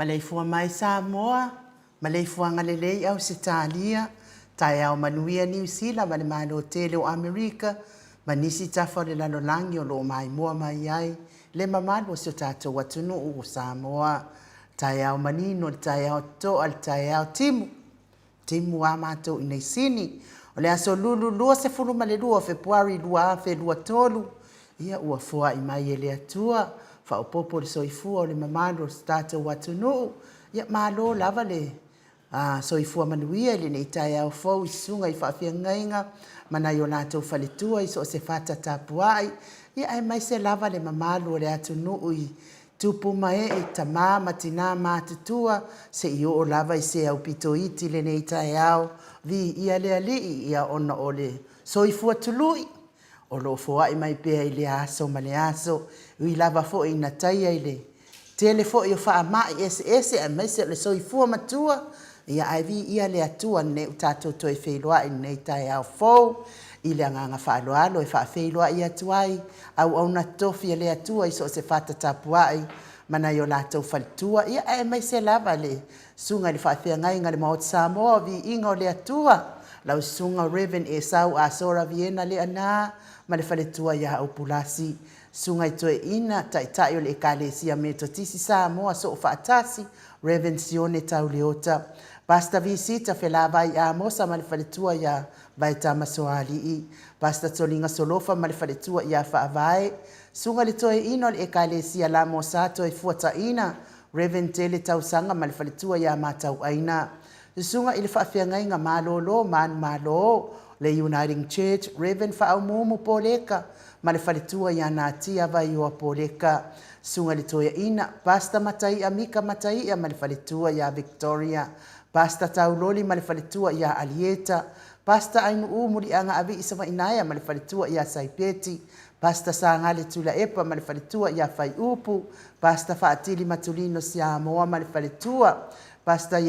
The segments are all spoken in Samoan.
Maleifua mai Samoa, maleifuaga lelei Ausetalia, taeao manuia Niu Sila ma le Malo tele o Amerika ma nisi tafa o le lalolagi o lo o maimoa mai ai le mamalu o si o tatou atunuu o Samoa. Taeao manino le taeao totoa le taeao timu. Timu a matou i nei sini. O le aso Lulu 22 o Fepuari 2023, ia ua foai mai e le Atua, faaopoopo le soifua o le mamalu o si tatou atunuu. Ia malo lava le soifua manuia i lenei taeao fou i susuga i faafeagaiga ma nai o latou faletua i so o se fata tapuai, ia aemaise lava le mamalu o le atunuu i Tupu ma ee, tama ma tinā matutua, se i oo lava i se aupito iti lenei taeao, viia le Alii ia ona o le soifua tului o lo o foai mai pea i lea aso ma le aso, ui lava foi ina taia i le tele foi o faamai eseese aemaise o le soifua matua, ia ae viia le Atua nei ua tatou toe feiloai i lenei taeao fou. I le agaga faaaloalo e faafeiloai atu ai auauna totofi a le Atua i so o se fata tapuai ma nai o latou faletua, ia aemaise lava le Susuga i le Faafeagaiga a le Maota Samoa o Viiga o le Atua, lau Susuga Rev. Esau Asora Viena Leaana ma le faletua ia Upulasi, Susuga i Toeaina, Taitai o le Ekalesia Metotisi Samoa Soofaatasi, Rev. Sione Tauleota, Pastor Visita Felavai Amosa ma le faletua ia Vaetama Soalii, Pastor Toliga Solofa ma le faletua ia Faavae, Susuga i le Toeaina o le Ekalesia Lamosa Toefuataina, Rev. Tele Tausaga ma le faletua ia Matauaina, Susuga i le Faafeagaiga Malolo Manumalo, le Uniting Church, Rev. Faaumuumu Poleka ma le faletua ia Natia Vaioa Poleka, Susuga i le Toeaina, Pastor Mataia Mika Mataia ma le faletua ia Victoria, Pastor Tauloli ma le faletua ia Alieta, Pastor Ainuu Muliagaavii Savainaea ma le faletua ia Saipeti, Pastor Sagale Tuilaepa ma le faletua ia Faiupu, Pastor Faatili Matulino Siamoa ma le faletua, Pastor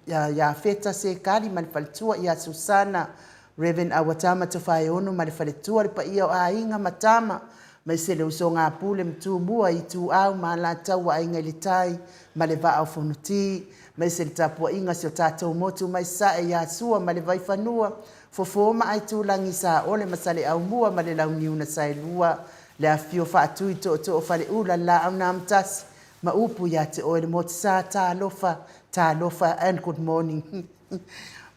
Iafeta Sekali ma le faletua ia Susana, Rev. Auatama Tofaeono ma le faletua, le paia o aiga ma tama, aemaise le usoga a Pule ma Tumua, Ituau ma Alataua, Aiga i le Tai ma le Vaa o Fonoti, aemaise le tapuaiga a si o tatou motu mai Sasae ia Sua ma le Vaifanua, Fofo ma Aitulagi, Saole ma Saleaaumua ma le Launiu na Saelua, le afifio Faatui Tootoo o Faleula, le Laau na Amotasi ma upu ia te oe le Motusa, talofa, talofa and good morning.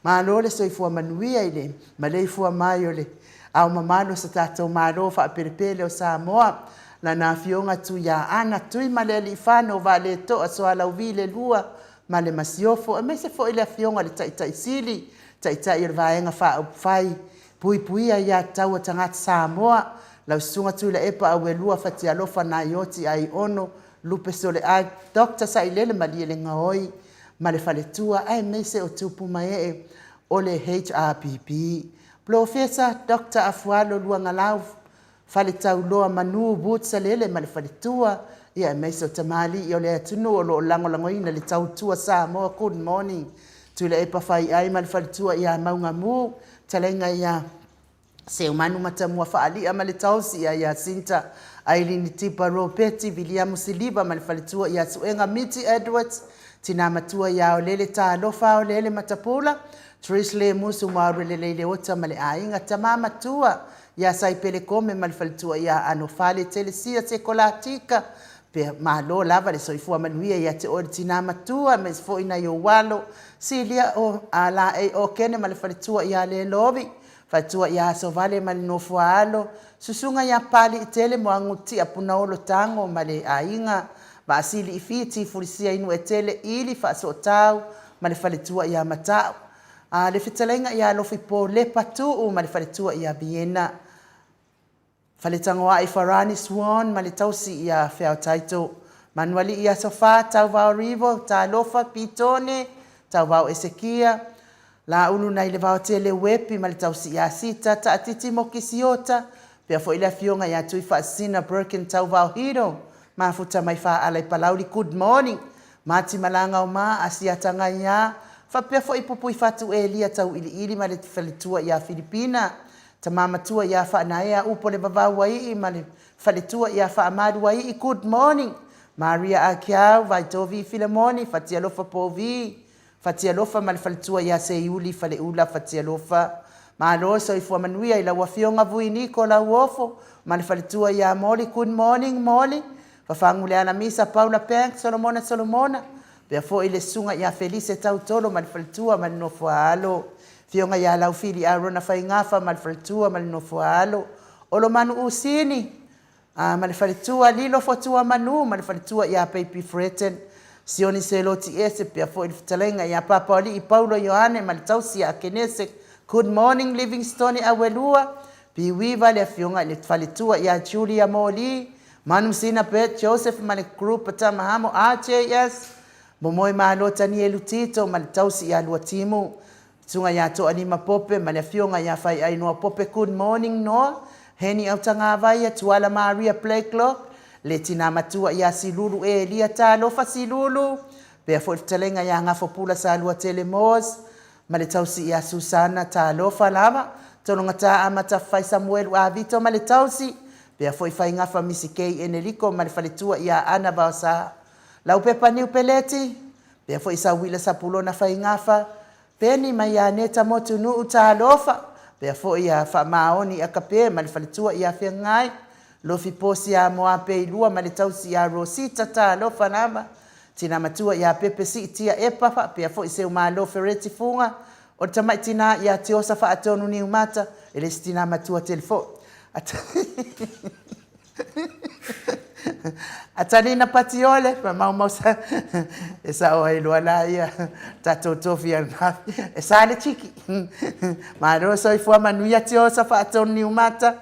Malo le soifua manuia i le maleifua mai o le ao mamalu o so tatou Malo faapelepele o Samoa, lana Afioga Tuiaana Tuimalealiifano Vaaletoa Sualauvi le Lua ma le Masiofo, aemaise foi le Afioga i le Taitai Sili, Taitai o le Vaega Faaupufai Puipuia Aia Tatau a Tagata Samoa, lau Susuga Tuilaepa Auelua Fatialofa Naioti Aiono Lupe Soleai, Doctor Sailele Malielegaoi ma le faletua aemaise o tupu ma ee o le HRPP. Polofesa Doctor Afualo Luagalau Faletauloa Manu Wood Salele ma le faletua, ia aemaise o tamalii o le atunuu o lo o lagolagoina le tautua Samoa. Good morning. Tuilaepa Faiai ma le faletua ia Maugamu, talaiga ia Seumanu Matamua Faalia ma le tausi ia Jacinta Ailini Tipa Ropeti Viliamu Siliva ma le faletua ia Suega Miti Edwards, Tina Matua ia Aolele Talofa Aolele Matapula, Trish Lemusu Maurelelei Leota ma le aiga, Tama Matua ia Saipele Kome ma le faletua ia Anofale Telesia Sekolatika, Pea malo lava le soifua manuia ia te oe le tina matua aemaise foi nai ou alo, Silia o Laei Okene ma le faletua ia Lelovi, Faletua ia Asovale ma le Nofoaalo, Susuga ia Paliitele Moagutia Punaolo Tago ma le aiga, Vaasili i Fiti Fulisia Inuetele Ili Faasootau ma le faletua ia Matau, a le fetalaiga ia Alofipo Lepa Tuu ma le faletua ia Viena, Faletagoai Farani Swan ma le tausi ia Feaotaito, Manualii Asofa Tauvao Rivo Talofa Pitone Tauvao Esekia, Laulu nai le Vaotele Uepi ma le tausi ia Sita Taatiti Mokisiota, pea foi le afioga ia Tuifaasisina Birkin Tauvao Hiro Mafuta mai Faala i Palauli. Good morning Mati Malaga o Ma Asiata Gaia, faapea foi Pupuifatu Elia Tauiliili ma le faletua ia Filipina, Tama Matua ia Faanaea Upo le Vavauaii ma le faletua ia Faamaluaii. Good morning Maria Akiau, Vaitovi Filemoni, Fatialofa Povi, Fatialofa ma le faletua ia Seiuli Faleula Fatialofa. Malo soifua manuia i lau Afioga Vui Niko Lauofo ma le faletua ia Moli. Good morning Moli. Fafagu Lealamisa Paula Bank Solomona Solomona. Pea foi le susuga ia Felise Tautolo ma le faletua ma le nofoaalo. Afioga ia Laufili Arona Faigafa ma le faletua ma le nofoaalo. Olomanu Usini A ma le faletua Lilo Fotua Manu ma le faletua ia Baby Freton, Sioni Seloti Ese, pea foi le fetalaiga ia Papaolii Paulo Ioane ma le tausi ia Kenese. Good morning Livingstone Auelua, Piuiva le afioga i le faletua ia Julia Moli, Manu Sina Bert Joseph ma le group Tamahamo RJS, Momoe Malo Tanielu Tito ma le tausi ia Luatimu, Susuga ia Toalima Pope ma le Afioga ia Faiainoa Pope. Good morning Noa, Heni Autagavaia, Tuala Maria Blakelock, le tina matua ia Silulu Elia. Talofa Silulu! Pea foi le fetalaiga ia Gafopula Saluatele Moores ma le tausi ia Susana. Talofa lava! Tologata Amata Fai Samuelu Avito ma le tausi, pea foi Faigafa Misi Kei Eneliko ma le faletua ia Ana Vaosa Laupepa Niu Peleti, pea foi Sauila Sapulona Faigafa, Peni ma Ianeta Motunuu Talofa, pea foi ia Faamaoni Akape ma le faletua ia Feagai, Lofi Posi Amoa Peilua ma le tausi ia Rosita Talofa lava, Tina Matua ia Pepe Siitia Epa faapea foi Seumalo Fereti Fuga, o le tamai tina ia Tiosa Faatonu Niumata, e le isi tina matua tele foi. Atalina Patiole, maumau sa, e sao ai loa la ia tatou tofi ananafi, e sa le tiki. Malo soifua manuia Tiosa Faatonu Niumata,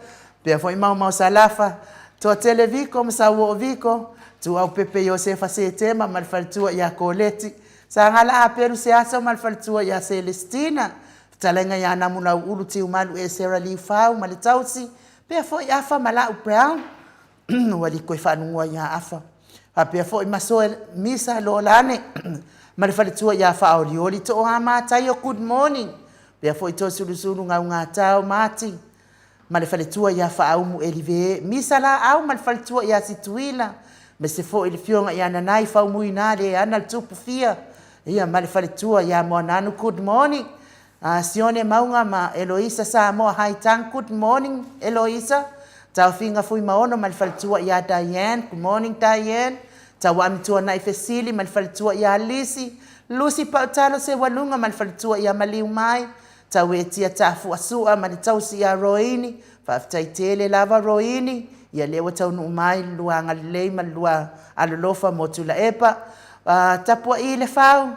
pea foi Maumau Salafa, Toatele Viko ma Sauoo Viko, Tuau Pepe Iosefa Setema ma le faletua ia Koleti, Sagala Aperu Seaso ma le faletua ia Selestina, Fetalaiga ia Namulauulu Tiumalu Esera Liufau ma le tausi, pea foi Afa ma Lau Brown, ua liko i faalugua ia Afa, faapea foi Masoe Misa Lolane ma le faletua ia Faaolioli Tooa Mataio, good morning, pea foi Toesulusulu Gaugatao Mati ma le faletua ia Faaumu Elive, Misa Laau ma le faletua ia Situila, aemaise foi le afioga ia Nanai Faumuina Leana le Tupu Fia, ia ma le faletua ia Moananu, good morning. Sione Mauga ma Eloisa Samoa Haitang, good morning Eloisa. Taofiga Fuimaono ma le faletua ia Diane, good morning Diane. Tauami Tuanai Fesili ma le faletua ia Lisi, Lucy Pautalo Sewaluga ma le faletua ia Maliumai, Tauetia Tafuasua ma le tausi ia Roini, faafetai tele lava Roini, ia lea ua taunuu mai le lua agalelei ma le lua alolofa mo Tuilaepa. Tapuai Lefau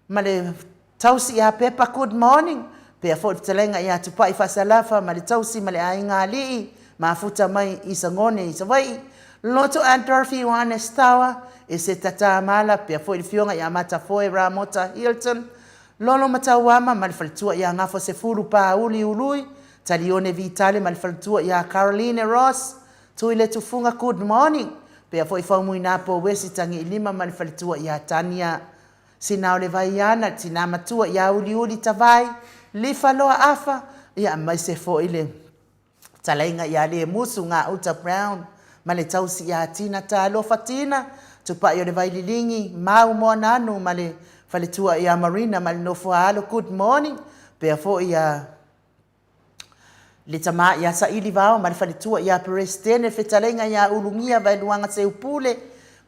ma le tausi ia Pepa, good morning. Pea foi le fetalaiga ia Tupai Faasalafa ma le tausi ma le aiga alii, mafuta mai i Sagone i Savaii. Loto Aunt Dorothy Ioane Stawa, Eseta Tamala, pea foi le afioga ia Matafoe Ramota Hilton, Lolo ma Tauama ma le faletua ia Gafa Sefulu Pauli Ului, Talione Vitale ma le faletua ia Caroline Ross, Tuiletufuga good morning, pea foi Faumuina Pouesi Tagiilima ma le faletua ia Tania Sinaolevaiana, le tina matua ia Uliuli Tavai, Lifa Loa Afa, ia aemaise foi le Talaiga ia Lemusu Gauta Brown ma le tausi ia Tina Talofa Tina, Tupai o le Vaililigi, Mau Moananu ma le faletua ia Marina ma le nofo a alo, good morning. Pea foi ia le tama ia Saili Vao ma le faletua ia Peresetene, fetalaiga ia Ulugia Vaeluaga Seupule,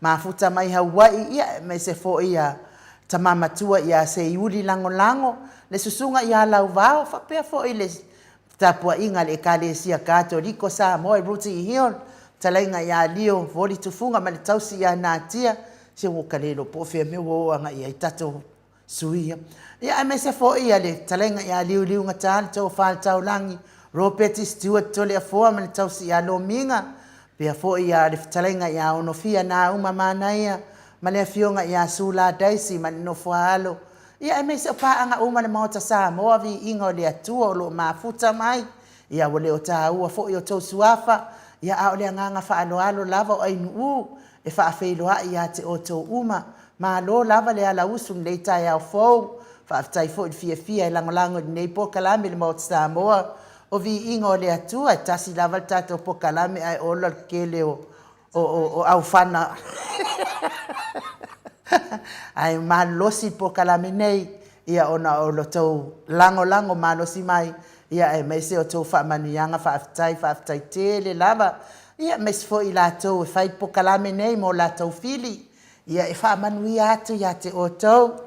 mafuta mai Hawaii, ia aemaise foi ia tama matua ia Seiuli Lagolago, le susuga ia Lauvao, faapea foi le Tapuaiga a le Ekalesia Katoliko Samoa i Rooty Hill, fetalaiga ia Leo Voli Tufuga ma le tausi ia Natia, se ua ka le iloa po o fea mea ua oo agai i ai tatou sui ia. Ia aemaise foi ia le fetalaiga ia Liuliugata le Tofa i le Taulagi, Ropeti Stewart Toleafoa ma le tausi ia Lomiga, pea foi ia le fetalaiga ia Onofia Nauma Manaia ma le afioga ia Sula Daisy ma le nofo a alo. Ia aemaise o paaga uma le Maota Samoa, viiga o le Atua o lo o mafuta mai. Ia ua le o taua foi outou suafa, ia a o le agaga faaaloalo lava o Ainuu e faafeiloai ia te outou uma. Malo lava le alausu i lenei taeao fou. Faafetai foi i le fiafia e lagolago i lenei polokalame i le Maota Samoa. O viiga o le Atua, e tasi lava le tatou polokalame ae ola le tele o o aofana ae malolosi le polokalame nei ia ona o lo tou lagolago malosi mai ia aemaise o tou faamanuiaga faafetai faafetai tele lava ia aemaise foi i latou e fai le polokalame nei mo latou fili ia e faamanuia atu ia te outou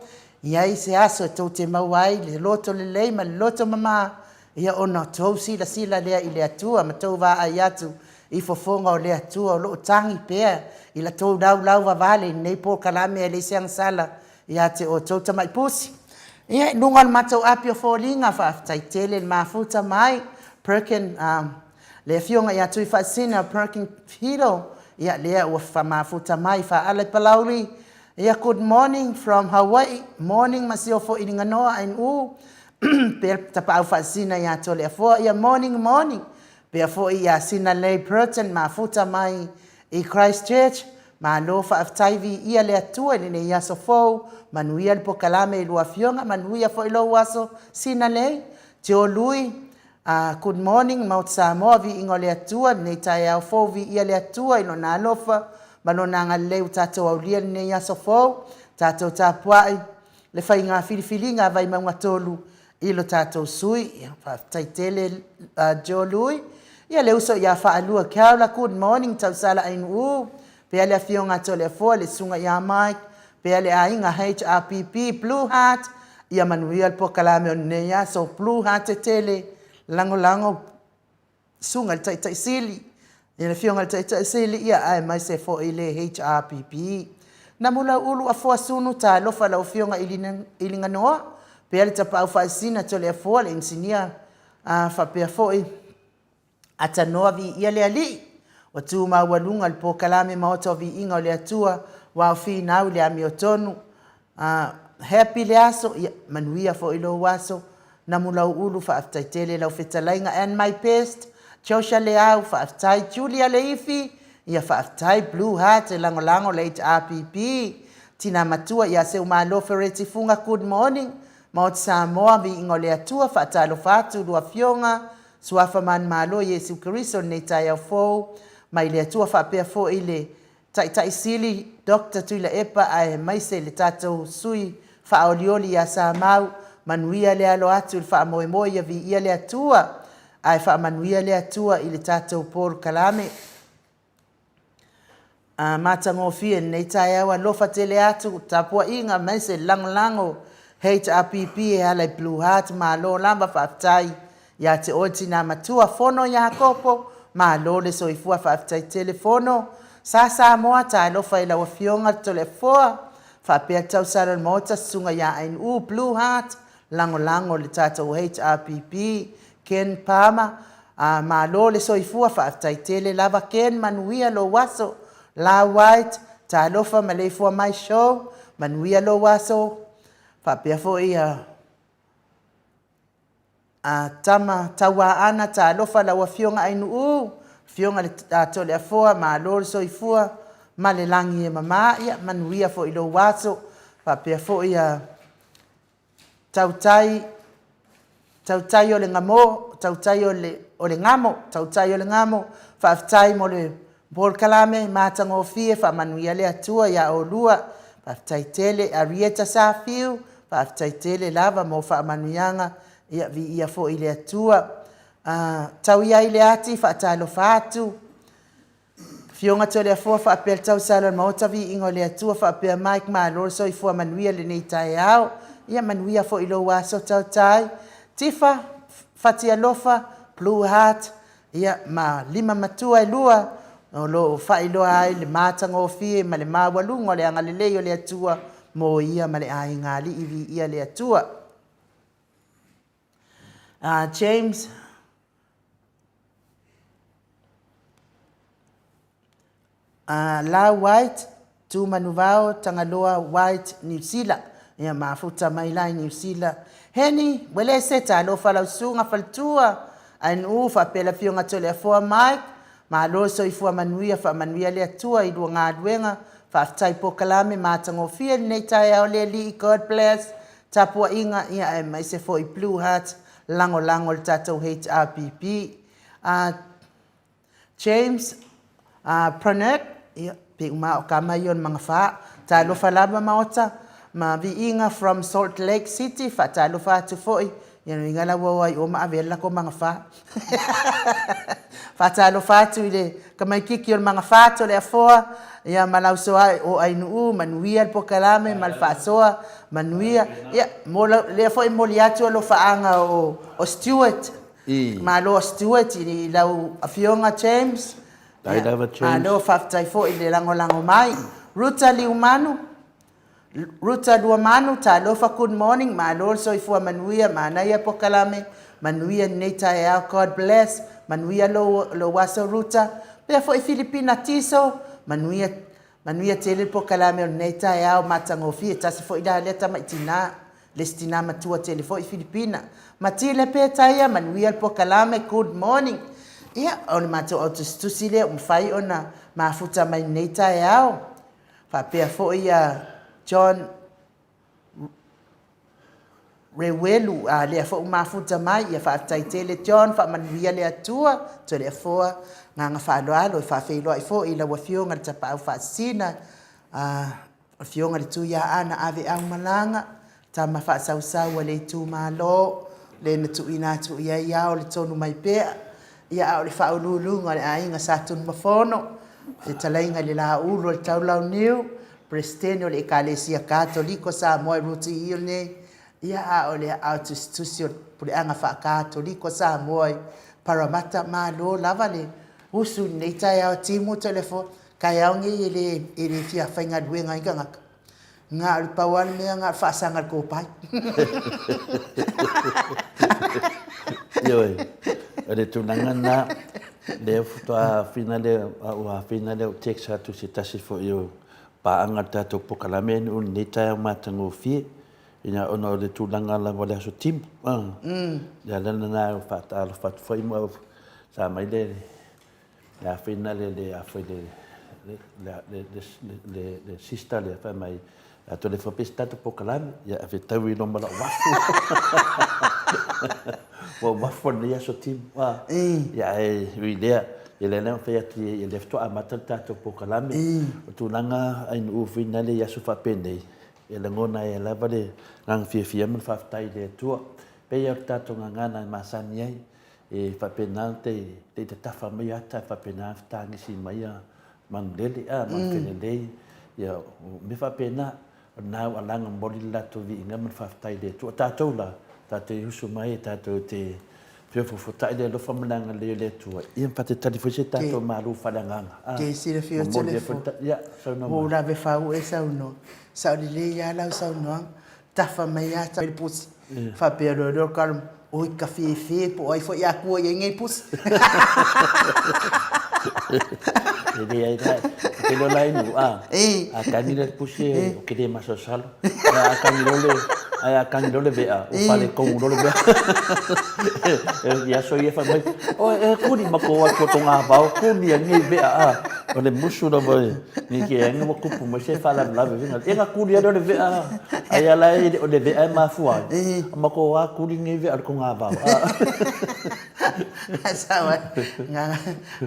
i ai se aso e tou te maua ai le loto lelei ma le loto mama Ia ona tou silasila lea i le Atua ma tou vaai atu i fofoga o le Atua o lo o tagi pea i la tou laulau vavale i lenei polokalame e leai se agasala ia te outou tamai pusi. Ia, i luga o le matou api o foliga, faafetai tele le mafuta mai Perkin, le Afioga ia Tuifaasisina Perkin Hilo, ia lea ua mafuta mai faaala i Palauli. Ia, good morning from Hawaii, morning ma siofo i Liganoa ainu. Pea Tapaau Faasisina ia Toleafoa, ia morning morning. Pea foi ia Sinalei Burton mafuta mai i Christchurch. Malo faafetai viia le Atua i lenei aso fou. Manuia le pokalame i lua afioga, manuia foi lou aso Sinalei. Tio Lui, Good morning Maota Samoa, Viiga o le Atua, lenei taeao fou, viia le Atua i Lona alofa ma Lona agalelei ua tatou aulia lenei aso fou, tatou tapuai le faiga filifiliga a Vaimauga 3 i lo tatou sui. Ia, faafetai tele Joe Lui. Ia le uso ia Faalua Keaula, good morning Tausala Ainuu, pea le afioga a Toleafoa, le susuga ia Mike, pea le aiga HRPP, Blue Heart, ia manuia le polokalame o lenei aso. Blue Heart tele, lagolago susuga i le Taitai Sili, le afioga i le Taitai Sili, ia aemaise foi le HRPP. Namulauulu Afoa Sunu, talofa lau afioga i Liganoa, pea le tapaau faasisina Toleafoa, le inisinia faapea foi Atanoa viia le Alii, ua tu maualuga le polokalame Maota o Viiga o le Atua, ua finau i le amiotonu. Happy le aso, ia manuia foi lou aso. Namulauulu faafetai tele lau fetalaiga and my best, Joshua Leau, faafetai Julia Leifi, ia faafetai Blue Heart e lagolago le HRPP. Tina matua ia Seumalo Fereti Fuga, good morning. Maota Samoa, viiga o le Atua, faatalofa atu lua afioga, Suafa manumalo Iesu Keriso lenei taeao fou mai le Atua faapea foi le Taitai Sili Doctor Tuilaepa aemaise le tatou sui faaolioli ia Samau manuia le alo atu i le faamoemoe ia viia le Atua ae faamanuia le Atua i le tatou polokalame matagofie i lenei taeao. Alofa tele atu tapuaiga aemaise le lagolago HRPP e ala i Blue Heart. Malo lava faafetai ia te oe tina matua Fono Iakopo, malo le soifua, faafetai tele Fono. Sa Samoa, talofa i lau afioga Toleafoa faapea le tausala o le Maota, susuga ia Ainuu Blue Heart, lagolago le tatou HRPP. Ken Palmer, malo le soifua, faafetai tele lava Ken, manuia lou aso. La White, talofa maleifua mai show, manuia lou aso. Faapea foi Tama Tauaana, talofa lau afioga Ainuu, afioga le Toleafoa, malo le soifua ma le lagi e mama, ia manuia foi lou aso. Faapea foi Tautai, Tautai o le Gamo, Tautai o le Gamo, Tautai o le Gamo, faafetai mo le polokalame matagofie, faamanuia le Atua ia oulua, faafetai tele. Arieta Safiu, faafetai tele lava mo faamanuiaga, ia viia foi le Atua. Tau i ai le ati, faatalofa atu, Afioga Toleafoa faapea le tausala o le Maota, viiga o le Atua faapea Mike, malo le soifua manuia i lenei taeao. Ia manuia foi lou aso Tautai. Tifa, Fatialofa, Blue Heart, ia ma lima matua e lua, o lo o faailoa ai le matagofie ma le maualuga o le agalelei o le Atua mo ia ma le aiga alii, viia le Atua. James Lau White, Tu Manuvao, Tagaloa White, Niu Sila. Ia mafuta mai la i Niu Sila. Heni, Uelese, talofa lau susuga faletua, ANU faapea le afioga Toleafoa Mike, malo le soifua manuia, faamanuia le Atua i lua galuega, faafetai polokalame matagofie i lenei taeao le Alii, God bless, tapuaiga, ia aemaise foi Blue Heart, lagolago i le tatou HRPP. James Pranert, ia, pe uma o kama ia o le magafa. Talofa lava Maota ma viiga from Salt Lake City, faatalofa atu foi. Ia nuiga la ua o ai o ma ave ai le lako magafa. Faatalofa atu i le tamaititi o le magafa Toleafoa, ia ma lau soa o Ainuu, manuia le polokalame ma le faasoa, manuia. Ia, mo lea foi e momoli atu alofaaga o Stewart, Malo Stewart i lau afioga James. Faafetai lava James. Malo faafetai foi i le lagolago mai. Ruta Liumanu, Ruta Luamanu, talofa good morning, malo le soifua manuia, manaia polokalame, manuia lenei taeao, God bless, manuia lou aso Ruta. Faapea foi Filipina Tiso, manuia, manuia tele le polokalame o lenei taeao, matagofie, tasi foi la lea tamai tina. Le isi tina matua tele foi Filipina. Matile Petaia, manuia le polokalame, good morning. Ia, o le matou au tusitusi lea ua mafai ona mafuta mai lenei taeao. Faapea foi ia John Reuelu, a lea foi ua mafuta mai, ia faafetai tele John, faamanuia le Atua, Toleafoa, agaga faaaloalo e faafeiloai foi i lau Afioga i le Tapaau Faasisina, a Afioga i le Tuiaana Aveau Malaga, tama faasausau a le itumalo, le na tuuina atu i ai ao le tonu mai pea, ia a o le faauluuluga o le aiga Sa Tunumafono, fetalaiga i le Laulu o le Taulauniu, Peresetene o le Ekalesia Katoliko Samoa i Rooty Hill nei, ia a o le aao tusitusi o le Puleaga Faa-Katoliko Samoa i Parramatta. Malo lava le usu i lenei taeao timu Toleafoa. Taeao nei e le, e le fia faigaluega ai tagata. Na o le pau lava le mea na o le faasaga i le kopai. Ioe, o le tulaga lena, lea faatoa afina lea, ua afina lea ou text atu i se tasi foi o paaga o le tatou polokalame i lenei taeao matagofie, ina ona o le tulaga lava o le aso timu. Le ala lena e faatalofa atu foi ma sa mai le le afina le le afoi le le le le sister lea fai mai a tole fo pesi tatou polokalame ia ave tau i loma lau wafu ua wafu nei aso timu a ia e ui lea ia lea na fai atu ia lea faatoa amata le tatou polokalame o tulaga ai nuu fina le i aso faapenei e lagona ai lava le agaga fiafia ma le faafetai i le Atua pei o le tatou gagana e masani ai E faapena te i tatafa mai ata, e faapena ona fetagisi mai a manulele, a manufelelei, ia, o mea faapena. O lena ua alaga momoli le latou viiga ma le faafetai i le Atua. O tatou la, tatou te usu mai tatou te feofoofotai le alofa ma le agalelei o le Atua, ia ma faatalitali foi se tatou malu faaleagaga. A, Ke silafia o momoli ai foi telefoni. le ta, ia, saunoa Ua ou mai. lave fau e saunoa. Sao lelei lava lau saunoaga. Tafa mai lava le pusi. Faapea loa lea o le kalamu, oi ka fefe po o ai foi akua i ai nei pusi. E leai la, e te lola ai nu, a, a kani le pusi o ke le masalosalo. A kani loa le, ae a kani loa le vea, ua faaletonu loa le mea. I aso ia fai mai, oi e kuni ma ko atu o tonga vao, kuni a nei vea, a, o le musu lava e, ni ke anga ua tupu mai se faalavelave fina. E na kuni ale o le vea, ai ala e le o le vea e mafua ai. A matou a kuli nei vea o le togavao. A sao ai, nga,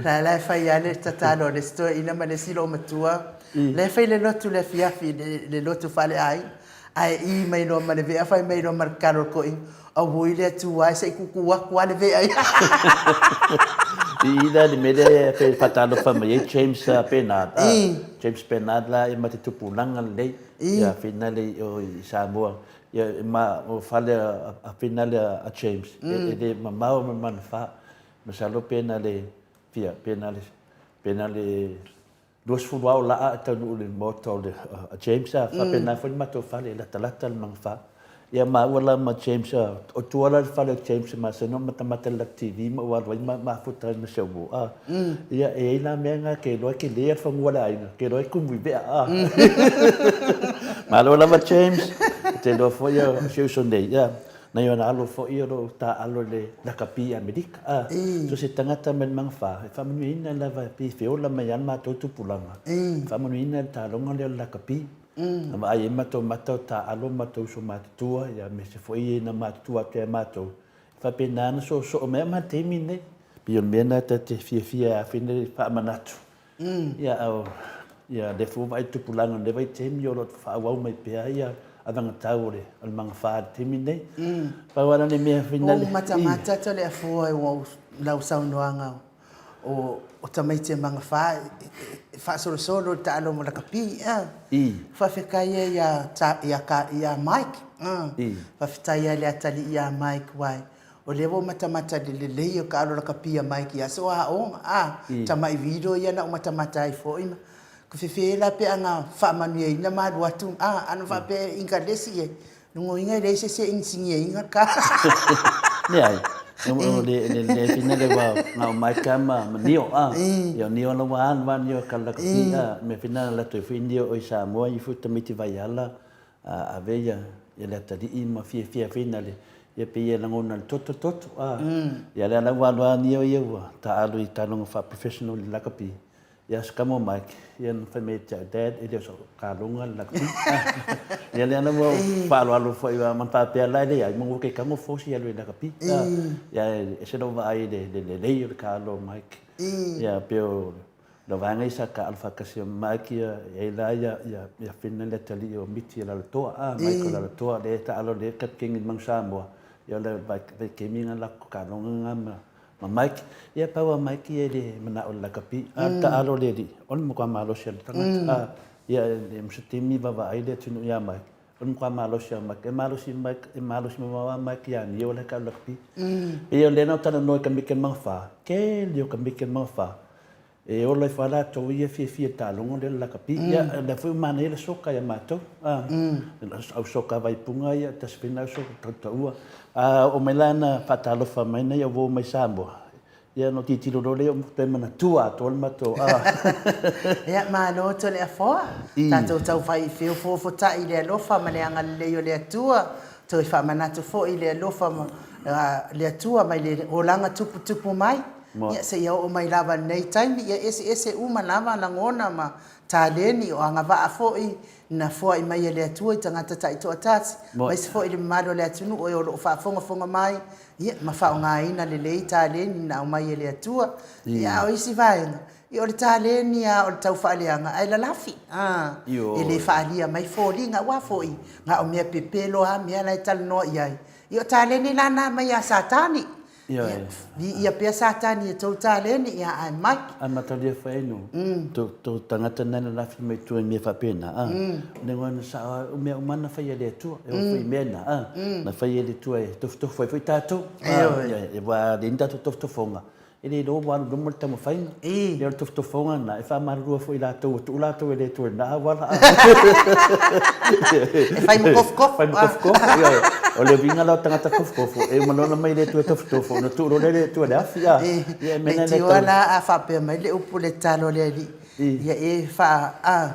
la la e fai lava le tatalo a le isi toeaina ma le isi loomatua, la e fai le lotu i le afiafi, le lotu faaleaiga, ae i mai loa ma le vea fai mai loa ma le tatalo a le toeaina, Auoi le Atua e, se i tuutuu atu lava le vea ia. I i la le mea lea e faatalofa mai ai James Bernard, James Bernard la e ma te tupulaga lelei, ia finale i o i Samoa. Ia ma o fale a finale a James, e le mamao ma Manufā. Masalo pe na le fia, pe na le, pe na le 20 ao laa e taunuu i le maota o le a James a faapena foi le matou fale e latalata le Magafa. Ia maua la ma James o tua la le fale o James e masani ona matamata i le latou TV ma ua alu ai ma mafuta ai ma si au uo a. Ia e i ai la mea na ke iloa e kele le fanua o le aiga, ke iloa e kumu i vea a. Malo lava James, ou te iloa foi o si ou uso nei ia Nai ona alo foi o lo o taaalo i le lakapi i Amerika. A, so se tagata mai le Magafa, e faamanuiaina lava e pei e feola mai lava le matou tupulaga, e faamanuiaina le taaloga lea o le lakapi. Na vaai ai matou mata o taaalo matou uso matutua, ia aemaise foi e na matutua atu ia matou, e faapena ona soosoo mai lava ma le taimi lenei. Pei o le mea lena ta te fiafia ai afai e faamanatu Ia, ia lea foi ua vaai tupulaga i lenei vaitaimi o lo o faaauau mai pea ia avagatau o le magafa i le taimi lenei. Pau lava la le mea foi lea. Ua matamata Toleafoa i lau saunoaga o tamaiti e magafa e faasolosolo i le taaloga lakapi. Faafetai ai ia Mike. Faafetai lava i le atalii ia Mike aua O lea ua ou matamata i le lelei o taalo lakapi a Mike i aso aoga, a, tamai video ia na ou matamata ai foi ma ka fefe la pe ana faamanuiaina ma alu atu, a, ana faapea e ingalesi i ai, lona uiga e leai se isi e inisinia ina ka. Leai, o le le fina le wa na o Mike a ma Neo, a, ia o Neo la ua alu a Neo ka lakapi, a, mea fina la toe fui Neo i Samoa i fu tamaiti Vaiala, A ave ia ia le atalii ma fiafia foi na le ia pei e lagona le toto toto a ia lea la ua alu a nio ia ua taaalo i taaloga faa-professional i le lakapi. Ia se tama o Mike, ia na fai mai ia te au, Dad, e le o sau kaloga le lakapi. Ia lea na ua faaaloalo foi ma faapea la e leai, ma ua ke tago fosi alu i lakapi. Ia e ese lou vaai i le lelei o le taalo o Mike. Ia pei o le vaega ia sa taaalo faatasi ma Mike ia, e i ai la ia Finn le atalii o Miti e Lalotoa, a Michael Lalotoa lea e taaalo lea e kapikeni i le Manu Samoa. Ia o le vaitaimi lena latou taaloga lena ma Ma Mike, ia pau a Mike ia e le manao i le lakapi, a o le taalo a le alii, o le matua malosi o le tagata. A, ia e ma se taimi vaavaai le atunuu ia Mike, o le matua malosi lava o Mike. E malosi Mike, e malosi mamao lava Mike ia Nio la e tau lakapi. Pei o lea na ou talanoa i Kamike Magafa, tele o Kamike Magafa, E ola ifo lava latou ia e fiafia i le taaloga lea o le lakapi. Ia, o lea foi ua manaia le soka ia matou. Au soka Vaipuga ia, tasi foi lena soka tautaua. A oo mai la ina faatalofa mai nai au uo mai Samoa, ia ona ou tilotilo loa lea ua toe manatua atoa le matou. Ia, malo Toleafoa. Tatou tau fai feofoofotai i le alofa ma le agalelei o le Atua. Toe faamanatu foi i le alofa ma le Atua mai le olaga tuputupu mai. Ia, seia oo mai lava i lenei taimi, ia eseese uma lava lagona ma taleni, o agavaa foi na foai mai e le Atua i tagata taitoatasi, aemaise foi le mamalu o le atunuu e o lo o faafogafoga mai, ia, ma faaaogaina lelei taleni na aumai e le Atua. Ia, a o isi vaega, ia o le taleni lava o le taufaaleaga ae lalafi, a, e le faaalia mai foliga, aua foi na o mea pepelo lava mea la e talanoa i ai. Ia, o taleni la na mai ia Satani. Ioe. Viia pea Satani e tou taleni, ia ae mai. Ae matalia foi ai no tou tagata na lalafi mai tua i mea faapena, a. O le igoa na sao a, o mea uma na fai e le Atua, e oo foi i mea na, a, na fai e le Atua e tofotofo ai foi tatou, a. Ioe, aua a leai ni tatou tofotofoga, e le iloa ua alu i luma le taumafaiga. Ia o le tofotofoga lena, e faamalulua foi i latou ua tuu latou e le Atua i lena auala, a. E fai ma kofukofo. Fai ma kofukofo, ioe. O le uiga la o tagata kofukofo, e uma loa ona mai le Atua e tofotofo, ona tuu loa lea e le Atua i le afi, a. Ia e mea lena e le tau. Leitioa la a faapea mai le upu i le tatalo a le Alii, ia e faa, a,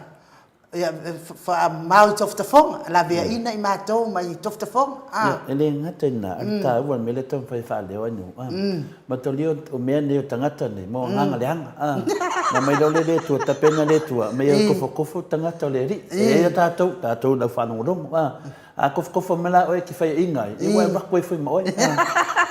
Ia, faamau i tofotofoga, laveaiina i matou mai tofotofoga. Ia, e le gata i lena, a o le taua o le mea lea e taumafai e faaleo ai nuu, a. Mataulia o mea nei o tagata nei, mo agaga leaga, a. Na aumai loa lea e le Atua, tapena le Atua, aumai e kofokofo tagata o le Alii. E i ai tatou, tatou le aufaalogologo, a. A kofokofo mai la oe e te faiaina ai, ia ua e avatu ai foi ma oe.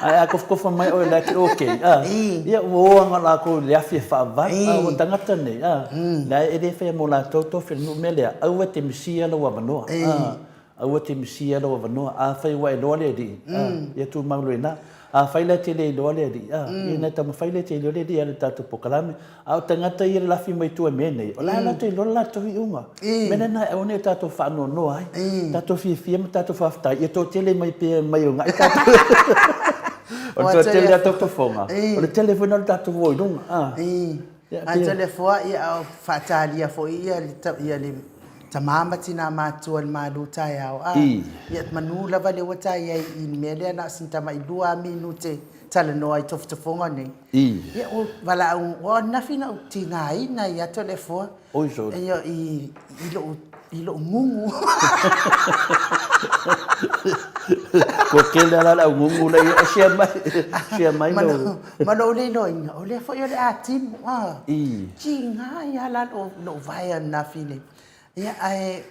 Ae a kofokofo mai oe la e te okay, a, ia ua o aga latou i le afi e faavavau. A ua tagata nei, a, la e le faia mo latou tofi o le nuu. O le mea lea, aua e te misia lou avanoa, a, aua e te misia lou avanoa. Afai ua e iloa le Alii, a, ia tumau loa i ina. Afai la e te le iloa le Alii, a, ia ina e taumafai lea e te iloa le Alii e alu i le tatou polokalame. A o tagata ia e lalafi mai tua i mea nei, o la e latou iloa le latou iuga. O le mea lena e aua ne i o tatou faanoanoa ai, tatou fiafia ma tatou faafetai, ia toatele mai pea mai ogaʻi tatou. O le toatele o tatou tofoga, o le tele foi lena o le tatou o i luga. A Toleafoa, ia a o faatalia foi ia le tama ma tina matutua i le malu taeao, a, ia manu lava lea ua ta i ai i le mea lea na o sina tamailua lava minute talanoa i tofotofoga nei. Ia ua valaau, ua ananafi na ou tigaina ai lava Toleafoa. Oi sorry. Ia i lou i lou gugu. Kua tele lava la le au gugu la ia, share mai, share mai lou. Ma lou le iloaina, o lea foi o le a timu, a. Tiga ai lava la lou vae ananafi nei. Ia ae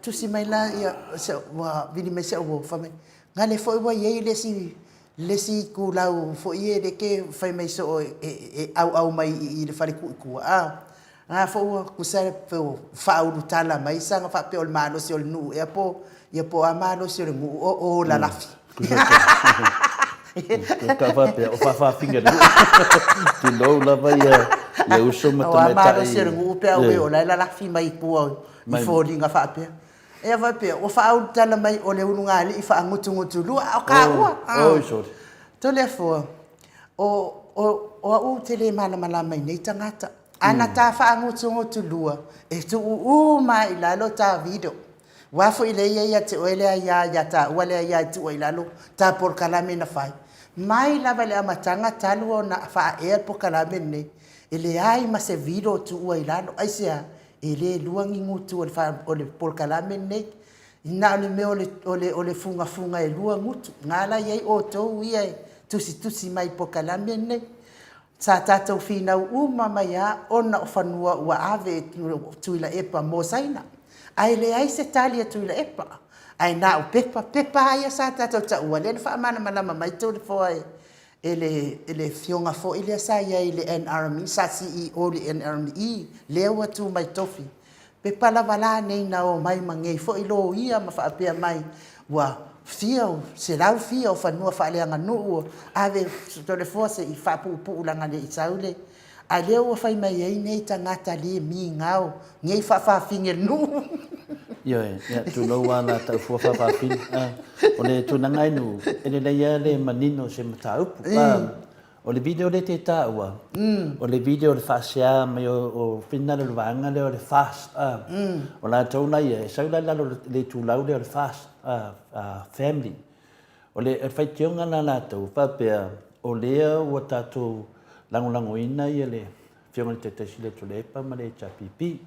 tusi mai la ia, ua vili mai si au uo, fai mai, gale foi ua i ai le isi Le isi itulau foi e le ke fai mai soo e auau mai i le fale tuu i tua, a. Na foi ua tusa pe ua faaulu tala mai saga faapea o le malosi o le nuu ea po ia po o a malosi o le nuu o o lalafi. Ka faapea o faafaafina le nuu. Tulou lava ia ia uso ma tamaitai. O a malosi o le nuu pe a o la e lalafi mai i tua i foliga faapea. Ea faapea, ua faaulutala mai o le ulugalii faagutugutulua, a o kaua. Oi, sorry. Toleafoa, o, o, o au ou te le malamalama i nei tagata. Ana ta faagutugutulua, e tuu uma lava i lalo ta video. Aua foi lea e i ai ia te oe le aia ia taua le aia e tuu ai i lalo ta polokalame na fai. Mai lava i le amataga talu ona faaea le polokalame lenei, e leai ma se video o tuua i lalo. Aisea? E le lua ni gutu o le polokalame lenei. Na o le mea o le fugafuga e lua gutu. Na la i ai outou ia e tusitusi mai i polokalame lenei. Sa tatou finau uma mai a ona o fanua ua ave e Tuilaepa mo Saina. Ae leai se tali a Tuilaepa. Ae na o pepa, pepa lava ia sa tatou taua, lea na faamalamalama mai Toleafoa e le afioga foi lea sa i ai i le NRME, sa CEO i le NRME, lea ua tu mai tofi. Pepa lava la nei na omai ma nei foi loia ma faapea mai, ua fia selau fia o fanua faaleaganuu ua ave Toleafoa se i faapuupuu leaga ne i sau le... A o lea ua fai mai ai nei tagata le migao, nei faafafine nuu. Ioe, ia, tulou lava la tau fua faafafine. O le tulaga e nuu, e lelei lava le manino o se mataupu. O le video lea e te taua, o le video o le faasea mai o finagalo o le vaega lea o le FAST. O latou la ia, e sau la i lalo o le itulau lea o le FAST family. O le faitioga la a latou, faapea o lea ua tatou lagolagoina le Afioga i le Taitai Sili o Tuilaepa ma le HRPP.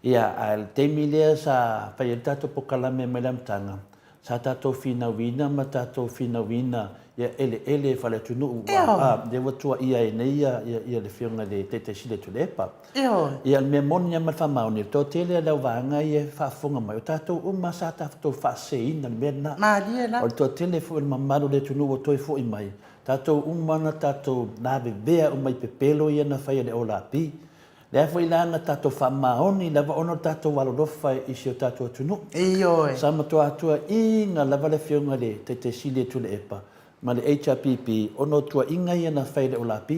Ia, a o le taimi lea sa fai ai le tatou polokalame mai le amataga, sa tatou finauina ma tatou finauina ia eleele faale-atunuu, a, lea ua tuuaia ai nei le Afioga i le Taitai Sili o Tuilaepa. Ia, o le mea moni lava ma le faamaoni, o le toatele o le auvaega ia e faafofoga mai, o tatou uma sa tatou faaseseina le mea lena. Malie la. O le toatele foi o le mamalu o le atunuu ua toe foi mai, tatou uma na tatou lavevea uma i pepelo ia na fai e le OLAP. Lea foi la na tatou faamaoni lava ona o le tatou alolofa i si o tatou atunuu. Ioe. Sa matua tuuaiina lava le Afioga i le Taitai Sili o Tuilaepa ma le HRPP ona o tuuaiga ia na fai e le OLAP.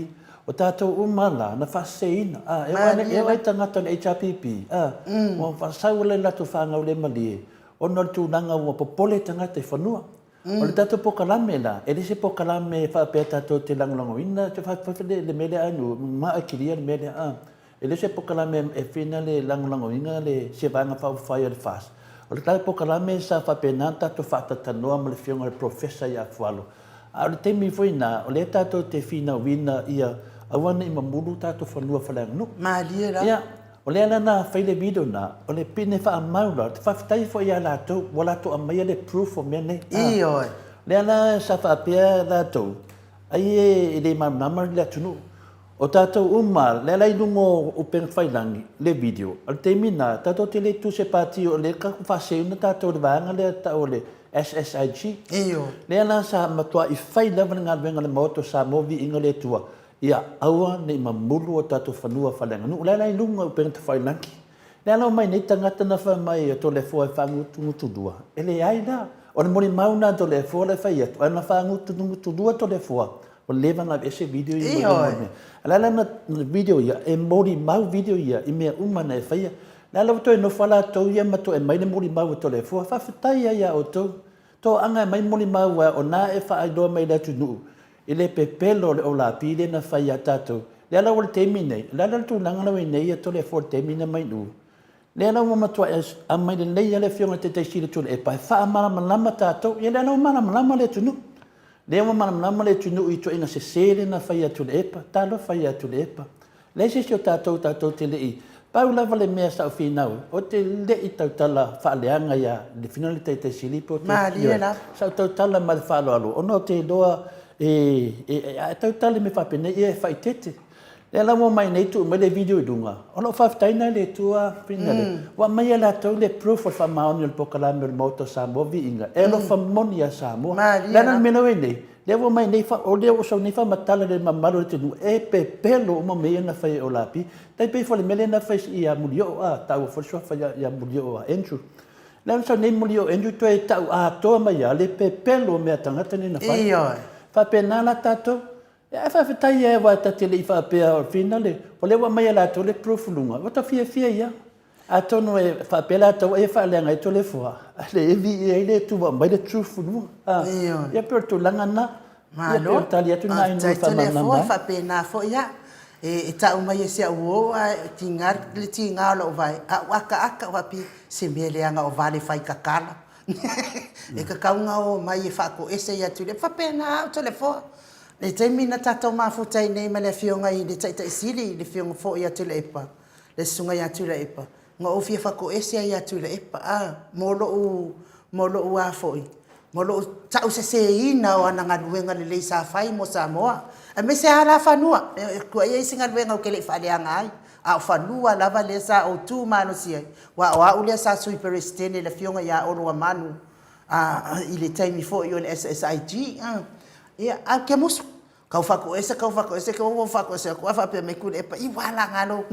O tatou uma la na faaseseina. A, e oo lava i tagata o le HRPP, a, ua faasau le latou faagaulemalie ona o le tulaga ua popole tagata i fanua. O le tatou polokalame la, e le se polokalame e faapea tatou te lagolagoina, le mea lea anu, ma e kilia le mea lea, a. E le se polokalame e fina le lagolagoina le se Vaega Faaupufai a le FAST. O le tatou polokalame sa faapena ona tatou faatalatanoa ma le Afioga i le Professor ia Fualo. A o le taimi foi lena, o lea tatou te finauina ia aua ne i mamulu tatou fanua faaleaganuu. Malie la. Ia, O lea la na fai le video na, o le pine faamau la, ou te faafetai foi ia latou, ua latou aumaia le proof o mea nei. Ioe. O lea la sa faapea latou, ai e le malamalama le atunuu. O tatou uma, lea la i luga o upegatafailagi le video, o le taimi lena, tatou te le tu se pati o lea tatou faaseuina tatou i le vaega lea e tau o le SSIG. Ioe. Lea la sa matuai fai lava le galuega a le Maota o Samoa, viiga o le Atua, Ia aua ne i mamulu o tatou fanua faaleaganuu. O le ala i luga o upega tafailagi. Le ala omai nei tagata na fai mai o Toleafoa e faagutugutulua, e leai la. O le molimau lena a Toleafoa la e fai atu, a na faagutugutulua Toleafoa, ua leva ona aveese video ia mai luga o le mea. A o le ala na video ia, e molimau video ia i mea uma na e faia. Le ala ua toe nofo lava latou ia ma toe aumai le molimau a Toleafoa. Faafetai ai ia outou. Toaga e aumai molimau aua o na e faailoa mai i le atunuu I le pepelo o le olapi lea na fai ia tatou, lea la ua le taimi nei, o le a la le tulaga la ua i ai nei Toleafoa i le taimi lea mai nuu, lea la ua matuai aumai lelei lava le Afioga i le Taitai Sili o Tuilaepa e faamalamalama tatou, ia lea la ua malamalama le atunuu. Lea ua malamalama le atunuu i ituaiga sese lea na fai ia Tuilaepa, talofa ia Tuilaepa. Leai se isi o tatou tatou te le i, pau lava le mea sa ou finau, ou te le i tautala faaleaga ia le Afioga i le Taitai Sili po o te, Malie ioe, lava. sa ou tautala ma le faaaloalo ona ou te iloa e, e, a e tautala i mea faapenei, ia e faaeteete. Lea la ua omai nei tuu mai le video i luga, o lou faafetai lena i le Atua, Finale, ua aumai e latou le proof o le faamaoni o le polokalame o le Maota o Samoa Viiga, e alofa moni ia Samoa. Malie Le a la le lava. mea la ua i ai nei? Lea ua omai nei, o lea ua sau nei faamatala i le mamalu o le atunuu, e pepelo uma mea ia na fai e Olapi. Tai pei foi o le mea lea na fai ia Mulioo, a, taua foi le suafa ia Mulioo a Andrew. Lea na sau nei Mulioo Andrew toe tau atoa mai lava le pepelo o mea a tagata nei na fai. Ioe. Faapena la tatou. Ae faafetai lava aua ta te le i faapea o le finale, o lea ua aumai e latou le proof i luga, ua ta fiafia ai lava. Atonu e faapea latou ai e faaleaga ai Toleafoa, a le viia ai le Atua aumai le truth i luga. A, Ioe. ia pei o le tulaga lena. Ia pei o Malo. le tali atu lena i Faafetai nuu faamalamalama Toleafoa, ai. faapena foi a. E tau mai e si au uo ae tiga le tiga o lou vae, a ou akaaka ou faapea, se mea leaga o vale fai kakala. E kakau ona o mai e faatoese ia Tuilaepa. E faapena au Toleafoa. I le taimi na tatou mafuta ai nei ma le Afioga i le Taitai Sili, le Afioga foi ia Tuilaepa, le Susuga ia Tuilaepa, na ou fia fatoese ai ia Tuilaepa, a, mo lou, mo lou a foi. ma lou tauseseina o ana galuega lelei sa fai mo Samoa, aemaise lava la fanua. E tuuaia isi galuega ou te le i faaleaga ai, a o fanua lava lea sa ou tu malosi ai, aua o au lea sa Sui Peresetene i le Afioga ia Olo Amalu i le taimi foi o le SSIG. Ia, ae ou te musu, Tau faatoese, tau faatoese, te i ua ou faatoese atu ae faapea mai Tuilaepa, i ua laga lou.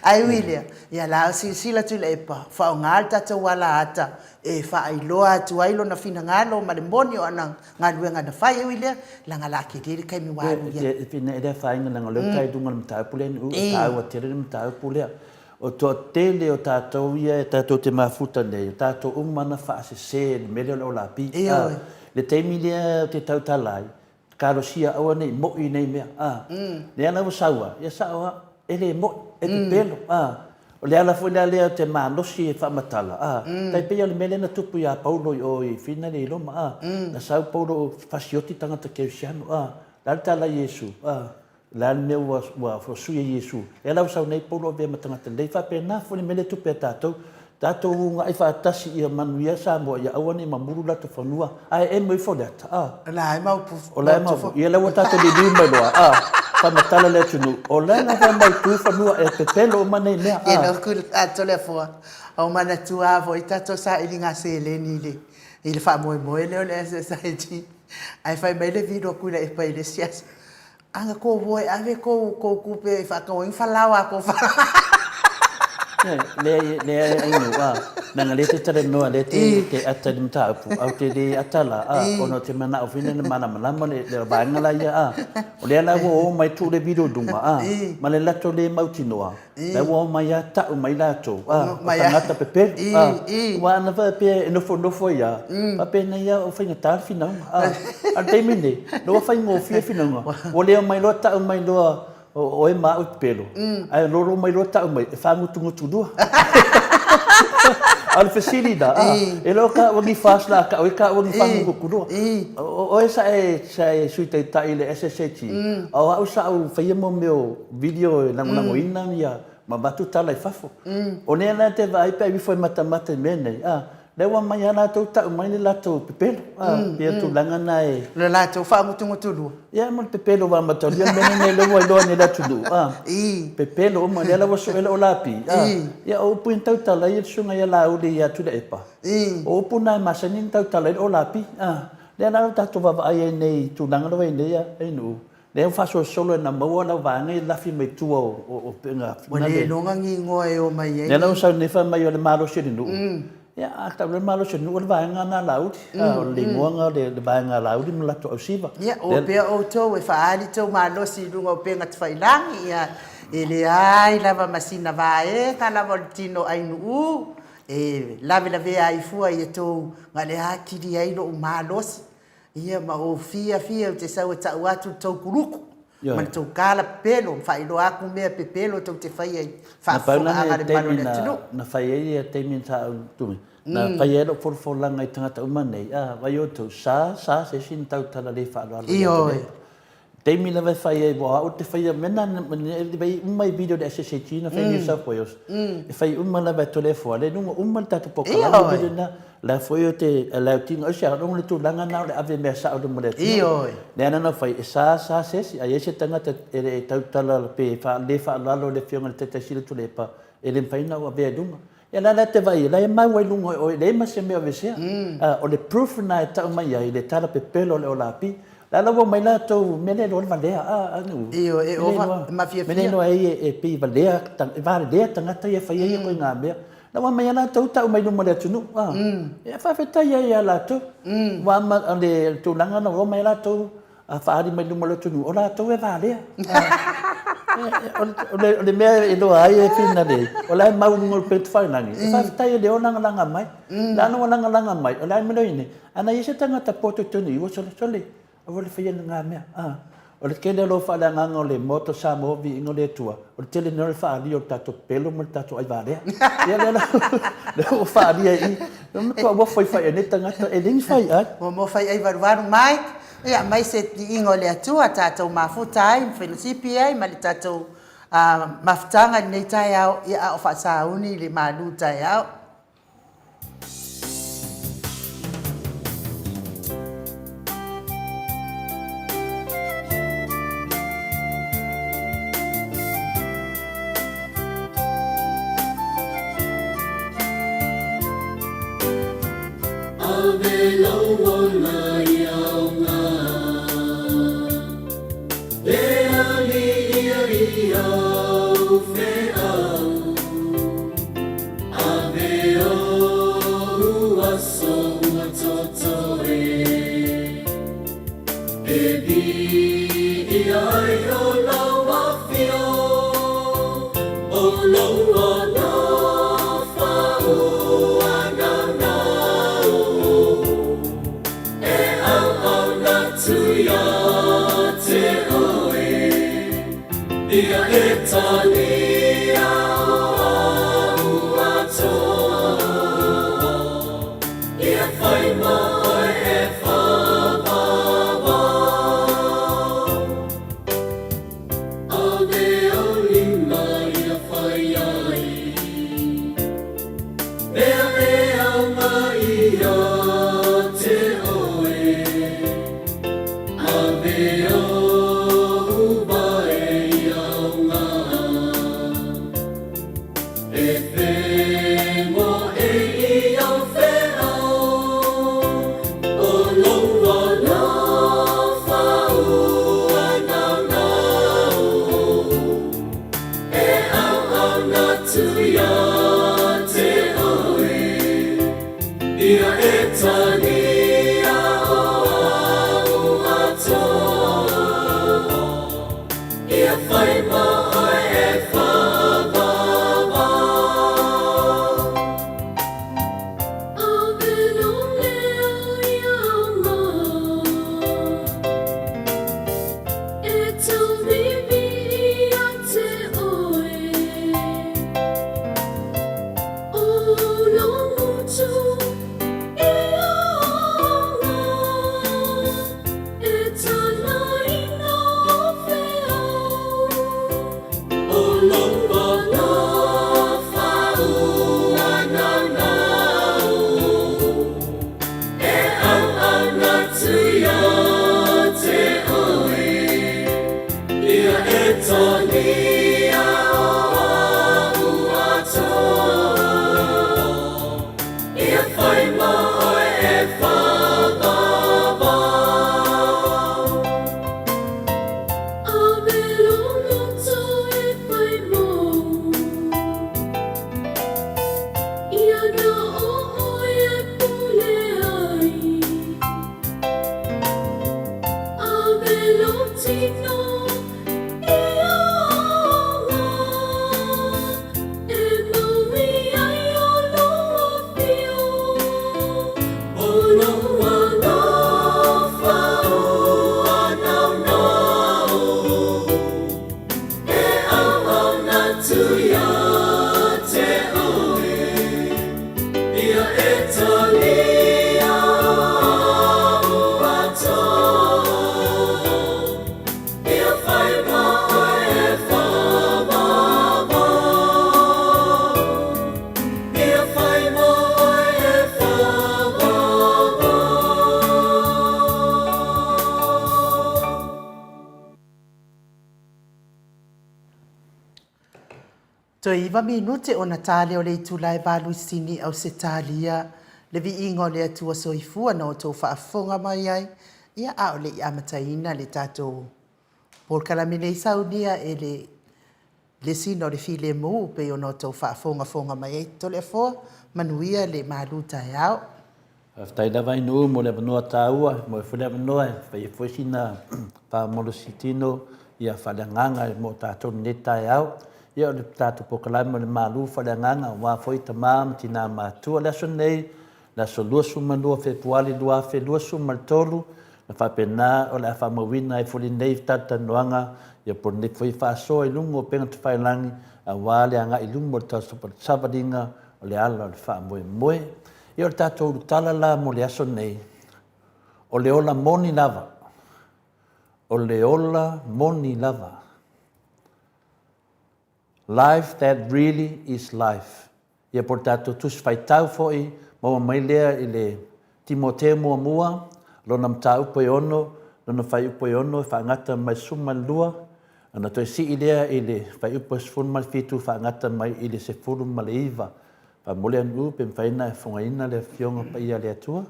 Ae ui i lea, ia la silasila Tuilaepa, faaaoga le tatou alaata e faailoa atu ai lona finagalo ma le moni o ana galuega na fai. E ui i lea, leaga la tele le taimi ua alu i ai. E le afaina leaga o lea ua ta i luga o le mataupu lea e taua tele le mataupu lea. O le toatele o tatou ia e tatou te mafuta nei, o tatou uma na faasese i le mea lea o le olapi. Ioe. Le taimi lea ou te tautala ai, talosia aua ne i moi nei mea. A. Lea la ua sau a, ia sao lava, e le moi, e pepelo. A. O le ala foi la lea ou te malosi e faamatala, a, tai pei o le mea lea na tupu ia Paulo i o i Finale i Roma, a. Na sau Paulo fasioti tagata kerisiano, a. O le a le tala a Iesu, a. O le a le mea ua, ua sui e Iesu? Lea la ua sau nei Paulo avea ma tagata lelei. Faapena foi le mea lea e tupe a tatou. Tatou ugaai faatasi ia manuia Samoa ia aua ne i mamulu latou fanua. Ae emo ifo le ata, a. O la e mautu. O la e mautu. Ia lea ua tatou liliu mai loa, a. Faamatala le atunuu. O la e lava e mautu fanua e pepelo uma nei mea, a. Ia loku le tatou le afua. O manatua lava foi tatou sailiga seleni i le, i le faamoemoe lea o le SSIG. Ae fai mai le vilo a Tuilaepa i le isi aso, Ana kou hoe ave kou kou tupe e faatau ai ni falao a kou Leai, leai Ainu, a, leaga lea e te talanoa, lea te, te ata i le mataupu, ae ou te le ata la, a, ona ou te manao foi lea ina malamalama le, le vaega la ia, a. O lea la ua o mai tuu le video i luga, a, ma le latou le mautinoa, la ua o mai lava tau mai latou, a, o tagata pepelo, a. Aua ana faapea e nofonofo ai lava, faapenei lava ua faigata le finauga, a. A o le taimi lenei, lea ua faigofie le finauga, ua le omai loa tau mai loa o oe ma au e pepelo, ae lolo mai loa tau mai e fagutugutulua. A o le fesili la, a, e le o taua ni FAST la a tau ai taua ni fagutugutulua. O oe sa e, sa e Sui Taitai i le SSAG, a o au sa ou faia mo mea o video e lagolagoina ia ma avatu tala i fafo. O lea la e te vaai pe a ifo e matamata i mea nei, a, lea ua aumai lava latou tau mai le latou pepelo, a, pei o le tulaga lena e... Le latou faagutugutulua. Ia ma le pepelo aua mataulia le mea lenei lea ua iloa nei e le atunuu, a, pepelo uma, lea la ua sue le olapi, a, ia o upu ia na tautala ai le susuga ia Laauli ia Tuilaepa, o upu na e masani ona tautala ai le olapi, a, lea la ua tatou vaavaai ai nei i tulaga lea ua i ai nei a nuu, Lea ua faasolosolo ina maua lau vaega ia lafi mai tua o upega. Ua le iloga ni igoa e o mai ai. Lea la ua sau nei fai mai o le malosi o le nuu. Ia a tau loa le malosi o le nuu o le vaega lena a Laauli. O le igoa lena o le vaega a Laauli ma le latou ausiva. Ia, o pea outou e faaali tou malosi i luga o upega tafailagi, ia, e leai lava ma sina vaega lava o le tino ainuu e lavelavea ai fua i a tou galeatili ai lou malosi. Ia ma ou fiafia ou te sau e tau atu le tou kuluku ma le tou kala pepelo ma faailoa atu mea pepelo tou te faia i faafofogaaga a le mamalu o le atunuu. Na fai ai ia taimi sa ou tu, na fai ai lou folafolaga i tagata uma nei, a, vaai outou, sa, sa se isi na tautala le faaaloalo ia te oe. Taimi lava e fai ai, aua o au ou te faia mea na, e fai uma i video a le SSAG na fai i New South Wales, e fai uma lava e Toleafoa, lea e luga uma le tatou polokalame video lena, la foi o te allow ina, o se aoga le tulaga lena o le ave mea sao i luma o le atunuu. Lea la na fai, e sa sa se isi, a i ai se tagata e le tautala pe le faaaloalo i le Afioga i le Taitai Sili o Tuilaepa, e le mafai ona ou avea i luga. Ia la la te vaai, la e mau ai luga o oe, leai ma se mea o aveesea. O le proof lena e tau mai ai le tala pepelo o le olapi. La la ua omai latou, mea le iloa le valea, a, a nu. Ioe, e ova, e mafiafia. Mea le iloa ai e pei valea, e valea tagata ia e fai ai ituaiga mea. La ua aumai lava latou tau mai luma o le atunuu, a. Ia faafetai ai ia latou. Aua ma o le tulaga lena ua omai latou a faaali mai luma o le atunuu, o latou e valea. O le mea e iloa ai e finale, o la e mau i luga o le upega tafailagi, e faafetai e le o lagalaga mai. Leaga ua lagalaga mai, o le a le mea lea o i ai nei? Ana i ai se tagata poto i totonu i i, ua sole, sole, aua le faia lena mea. O le tele o lou faaleagaga o le Maota o Samoa, viiga o le Atua, o le tele nei o le faaalia o le tatou pepelo ma le tatou aivalea. Ia lea la lea ua faaalia i i, ua matua ua faifai ai nei tagata, e leai ni faiai. Ua fai ai valuvalu mai. Ia aemaise viiga o le Atua tatou mafuta ai ma felosipi ai ma le tatou mafutaga i lenei taeao, ia a o faasauni le malu taeao. Toe iva minute ona tale o le itula e valu i Sini, Ausetalia, le viiga o le Atua Soifua na outou faafofoga mai ai, ia a o le i amataina le tatou polokalame nei saunia e le le sina o le filemu pei ona outou faafogafoga mai ai. Toleafoa, manuia le malu taeao. Faafetai lava i nuu mo le avanoa taua, mo e foi le avanoa e fai ai foi sina faamalositino ia faaleagaga mo tatou lenei taeao. Ia o le tatou polokalame o le Malu Faaleagaga aua foi tama ma tina matua. Le aso nei, le aso 22 o Fepuari 2023, na faapena o le a faamauina ai foi lenei talatalanoaga ia po o lenei foi faasoa i luga o upega tafailagi aua le agai i luma o le savaliga o le ala o le faamoemoe. Ia o le tatou ulutala la mo le aso nei, o le ola moni lava, o le ola moni lava. Life that really is life. Ia po o le tatou Tusi Faitau foi, maua mai lea i le Timoteo muamua, lona mataupu e ono, lona fuaiupu e ono e faagata mai le 12, ona toe sii lea i le fuaiupu e 17 faagata mai i le 19. Faamomoli anu pe mafai ona e fofogaina le Afioga Paia a le Atua.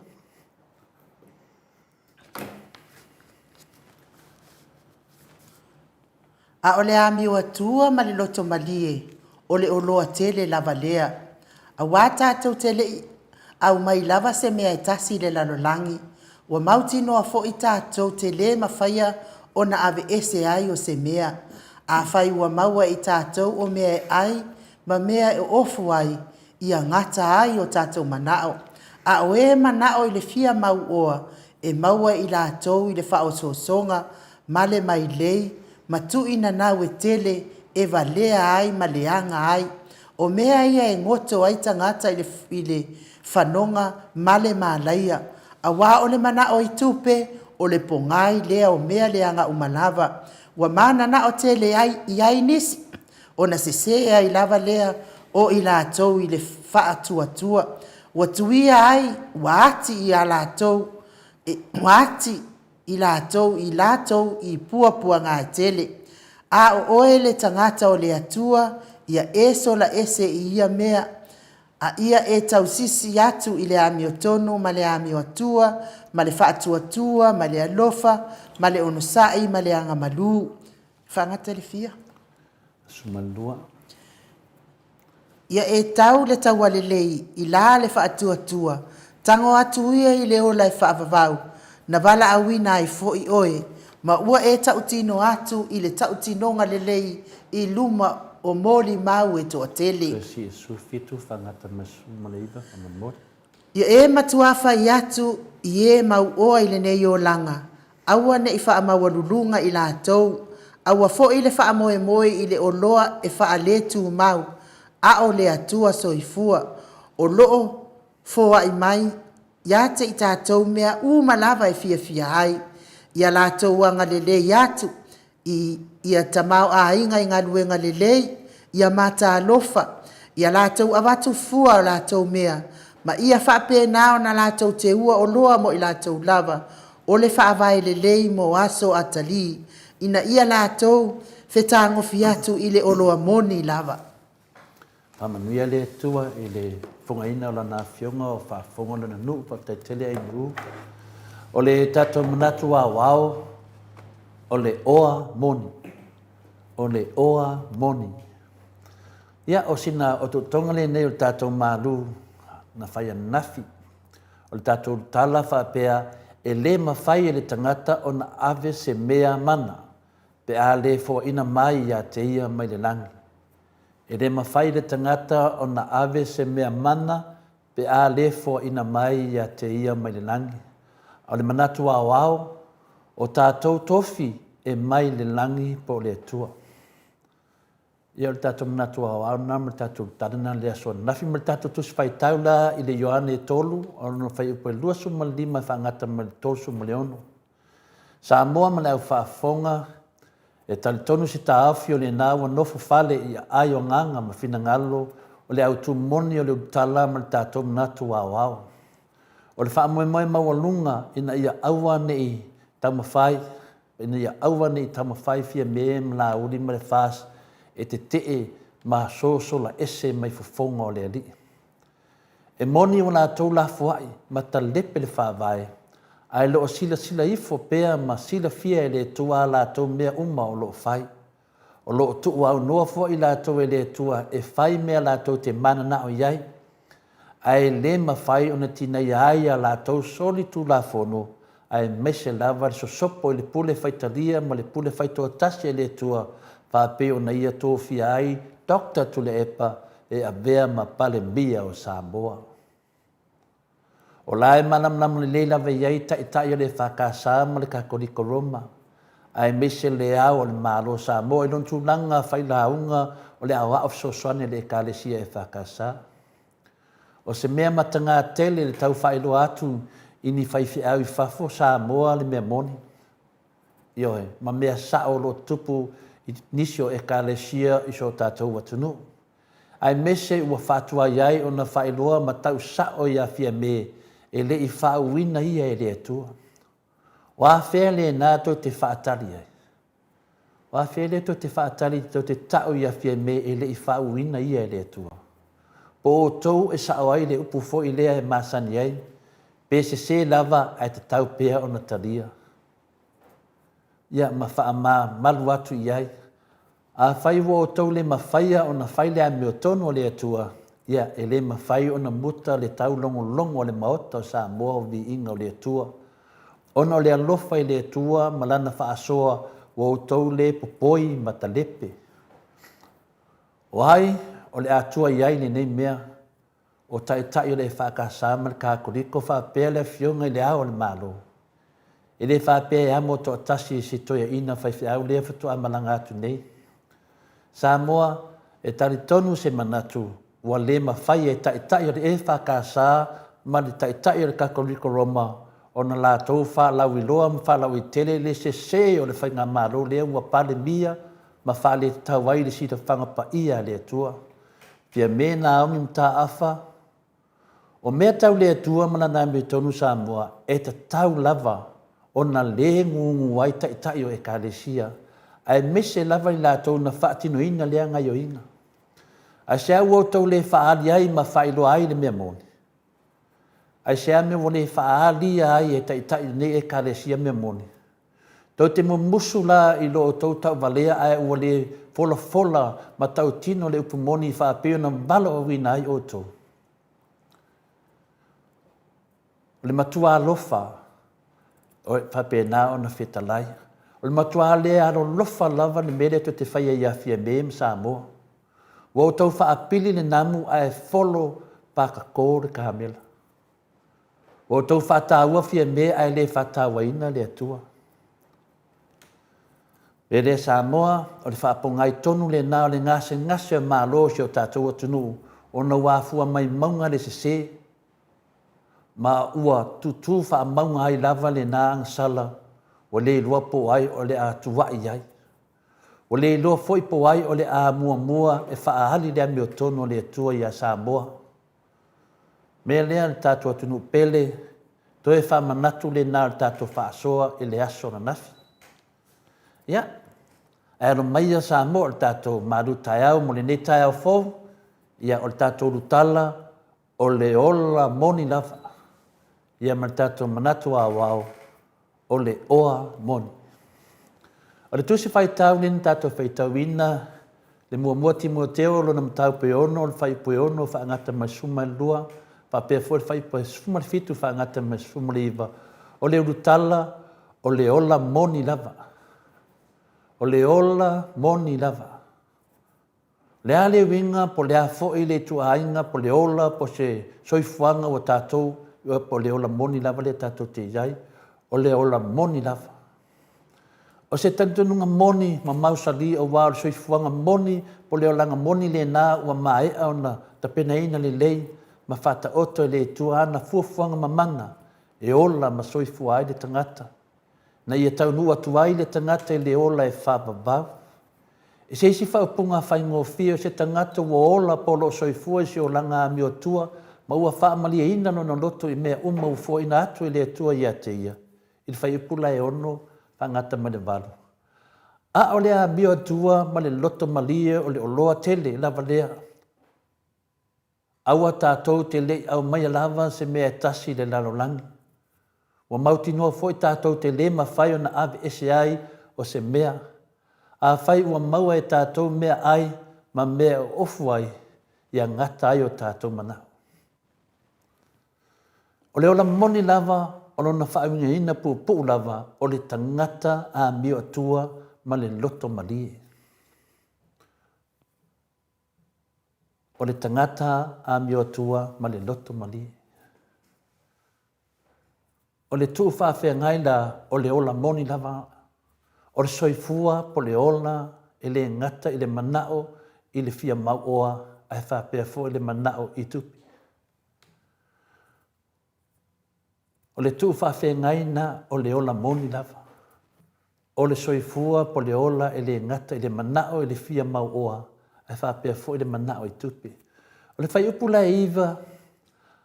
A o le amio atua ma le loto malie, o le oloa tele lava lea. Auā tatou te le i aumai lava se mea e tasi i le lalolagi, ua mautinoa foi tatou te lē mafaia ona aveese ai o se mea. Afai ua maua e i tatou o mea e ai ma mea e ofu ai, ia gata ai o tatou manao. A o e manao i le fia mauoa, e maua i latou i le faaosoosoga ma le mailei ma tui nanau e tele e valea ai ma leaga ai. O mea ia e goto ai tagata i le fanoga ma le malaia, aua o le manao i tupe, o le pogai lea o mea leaga uma lava. Ua mananao tele ai i ai nisi, ona sese ai lava lea o i latou i le faatuatua, ua tuia ai, ua ati i latou i latou i puapuaga e tele. A o oe le tagata o le Atua, ia e sola ese i ia mea, a ia e tausisi atu i le amiotonu ma le amioatua ma le faatuatua ma le alofa ma le onosai ma le agamalu. Faagata le fia. 12. Ia e tau le taualelei i la le faatuatua, tago atu ia i le ola e faavavau, na valaauina ai foi oe, ma ua e tautino atu i le tautinoga lelei i luma o molimau e toatele. Toe 17 faagata ma le 19 faamolemole. Ia e matuā fai atu i e mauoa i lenei olaga, aua ne i faamaualuluga i latou, aua foi le faamoemoe i le oloa e faaletumau, a o le Atua soifua, o lo o foai mai ia te i tatou mea uma lava e fiafia ai. Ia latou agalelei atu i ia tamaoaiga i galuega lelei, ia matalofa, ia latou avatu fua o latou mea, ma ia faapena ona latou teua oloa mo i latou lava, o le faavae lelei mo aso atalii, ina ia latou fetagofi atu i le oloa moni lava. Faamanuia le Atua i le fofogaina o Lana Afioga o faafofoga Lona nuu. Faafetai tele Ainuu. O le tatou manatu aoao, o le oa moni. O le oa moni. Ia, o sina otootoga lenei o le tatou malu na fai ananafi. O le tatou tala faapea, e le mafai e le tagata ona ave se mea mana pe a le foaina mai ia te ia mai le lagi. E le mafai e le tagata ona ave se mea mana pe a le foaina mai ia te ia mai le lagi. A o le manatu aoao, o tatou tofi e mai le lagi po o le Atua. Ia o le tatou manatu aoao lena ma le tatou tala lena i le aso ananafi ma le tatou Tusi Faitau la i le Ioane 3, o lona fuaiupu e 25 e faagata mai le 36. Samoa ma le au faafofoga, e talitonu se taofi o lena ua nofo fale i aai o agaga ma finagalo o le autu moni o le ulutala ma le tatou manatu aoao. O le faamoemoe maualuga ina ia aua ne i taumafai, ina ia aua ne i taumafai Fiame ma Laauli ma le FAST e tetee ma sosola ese mai fofoga o le Alii. E moni ua latou lafoai ma talepe le Faavae, ae lo o silasila ifo pea ma silafia e le Atua a latou mea uma o lo o fai. O lo o tuuaunoa foi latou e le Atua e fai mea latou te mananao i ai, ae le mafai ona tinaia ai a latou solitulafono, aemaise lava le sosopo i le pule faitalia ma le pule faitoatasi a le Atua faapei ona Ia tofia ai Doctor Tuilaepa e avea ma Palemia o Samoa. O la e malamalama lelei lava i ai Taitai o le EFKS ma le Katoliko Roma, aemaise le Ao o le Malo o Samoa i lona tulaga failauga o le aoao fesoasoani a le Ekalesia EFKS. O se mea mataga tele le tau faailoa atu i ni faifeau i fafo Samoa le mea moni. Ioe, ma mea sao o lo o tutupu i nisi o Ekalesia i so tatou atunuu. Aemaise ua faatuai ai ona faailoa ma tau sao ia Fiame e le i faauuina ia e le Atua. O afea lena tou te faatali ai? O afea lea tou te faatali tou te tau ia Fiame e le i faauuina ia e le Atua? Po o outou e sao ai le upu foi lea e masani ai, pe sese lava ae tatau pea ona talia. Ia ma faamamalu atu i ai. Afai ua outou le mafaia ona fai le amiotonu a le Atua, ia, e le mafai ona muta le taulogologo a le Maota o Samoa o Viiga o le Atua, ona o le alofa i le Atua ma Lana faasoa ua outou le popoi ma talepe. O ai? o le a tua i ai lenei mea o Taitai o le EFKS ma le Katoliko faapea le Afioga i Le Ao o le Malo. E le faapea e amo toatasi i se toeaina faifeau lea faatoa malaga atu nei. Samoa, e talitonu se manatu ua le mafai e Taitai o le EFKS ma le Taitai o le Katoliko Roma ona latou faalauiloa ma faalauaitele le sese o le Faigamalo lea ua palemia ma faaletatau ai le silafaga paia a le Atua. Fiame Naomi Mataafa, O mea tau le Atua ma Lana amiotonu Samoa e tatau lava ona le gugu ai taitai o Ekalesia, aemaise lava i latou na faatinoina lea gaioiga. Aisea ua outou le faaali ai ma faailoa ai le mea moni? Aisea mea ua le faaalia ai e taitai o lenei Ekalesia mea moni? Tou te mumusu la i lo outou tauvalea ae ua le folafola ma tautino le upu moni faapei ona valaauina ai outou. O le matua alofa o faapena ona fetalai. O le matua le alolofa lava le mea lea tou te faia ia Fiame ma Samoa. Ua outou faapili le namu ae folo pakako le kamela. Ua outou faataua Fiame ae le faatauaina le Atua. Mea lea Samoa, o le faapogai tonu lena o le gasegase o Malo o si o tatou atunuu ona ua afua mai mauga le sese ma ua tutu faamauga ai lava lena agasala ua le iloa po o ai o le a tuai ai. Ua le iloa foi po o ai o le a muamua e faaali le amiotonu a le Atua ia Samoa. Mea lea le tatou atunuu pele, toe faamanatu lena o le tatou faasoa i le aso ananafi. Ia, ae alo maia Samoa o le tatou malu taeao mo lenei taeao fou, ia o le tatou lutala o le ola moni lava, ia ma le tatou manatu aoao o le oa moni. O le tusi faitau lea na tatou faitauina, le muamua Timoteo lona mataupu e 6, le fuaiupu e 6 faagata mai le 12, faapea foi le fuaiupu e 17 faagata mai le 19, o le ulutala o le ola moni lava. O le ola moni lava. O le a le uiga po o le a foi le ituaiga po o le ola po o se soifuaga ua tatou, po o le ola moni lava lea tatou te i ai, o le ola moni lava. O se talitonuga moni ma mausali aua o le soifuaga moni po o le olaga moni lena ua maea ona tapenaina lelei ma faataoto e le Atua ana fuafuaga mamana e ola ma soifua ai le tagata, na ia taunuu atu ai le tagata i le ola e faavavau. I se isi faaupuga faigofie, o se tagata ua ola po o lo o soifua i se olaga amiotua ma ua faamalieina lona loto i mea uma ua foaiina atu e le Atua ia te ia, i le fuaiupu la e 6 faagata mai le 8. A o le amio atua ma le loto malie o le oloa tele lava lea. Aua tatou te le i aumaia lava se mea e tasi i le lalolagi. Ua mautinoa foi tatou te le mafai ona aveese ai o se mea. Afai ua maua e tatou mea ai ma mea e oofu ai, ia gata ai o tatou manao. O le ola moni lava o lona faauigaina puupuu lava o le tagata amio atua ma le loto malie. O le tagata amio atua ma le loto malie. O le tuu faafeagai la o le ola moni lava, o le soifua po o le ola e le gata i le manao i le fia mauoa ae faapea foi le manao i tupe. O le tuu faafeagai na o le ola moni lava. O le soifua po o le ola e le gata i le manao i le fia mauoa ae faapea foi le manao i tupe. O le fuaiupu la e 9,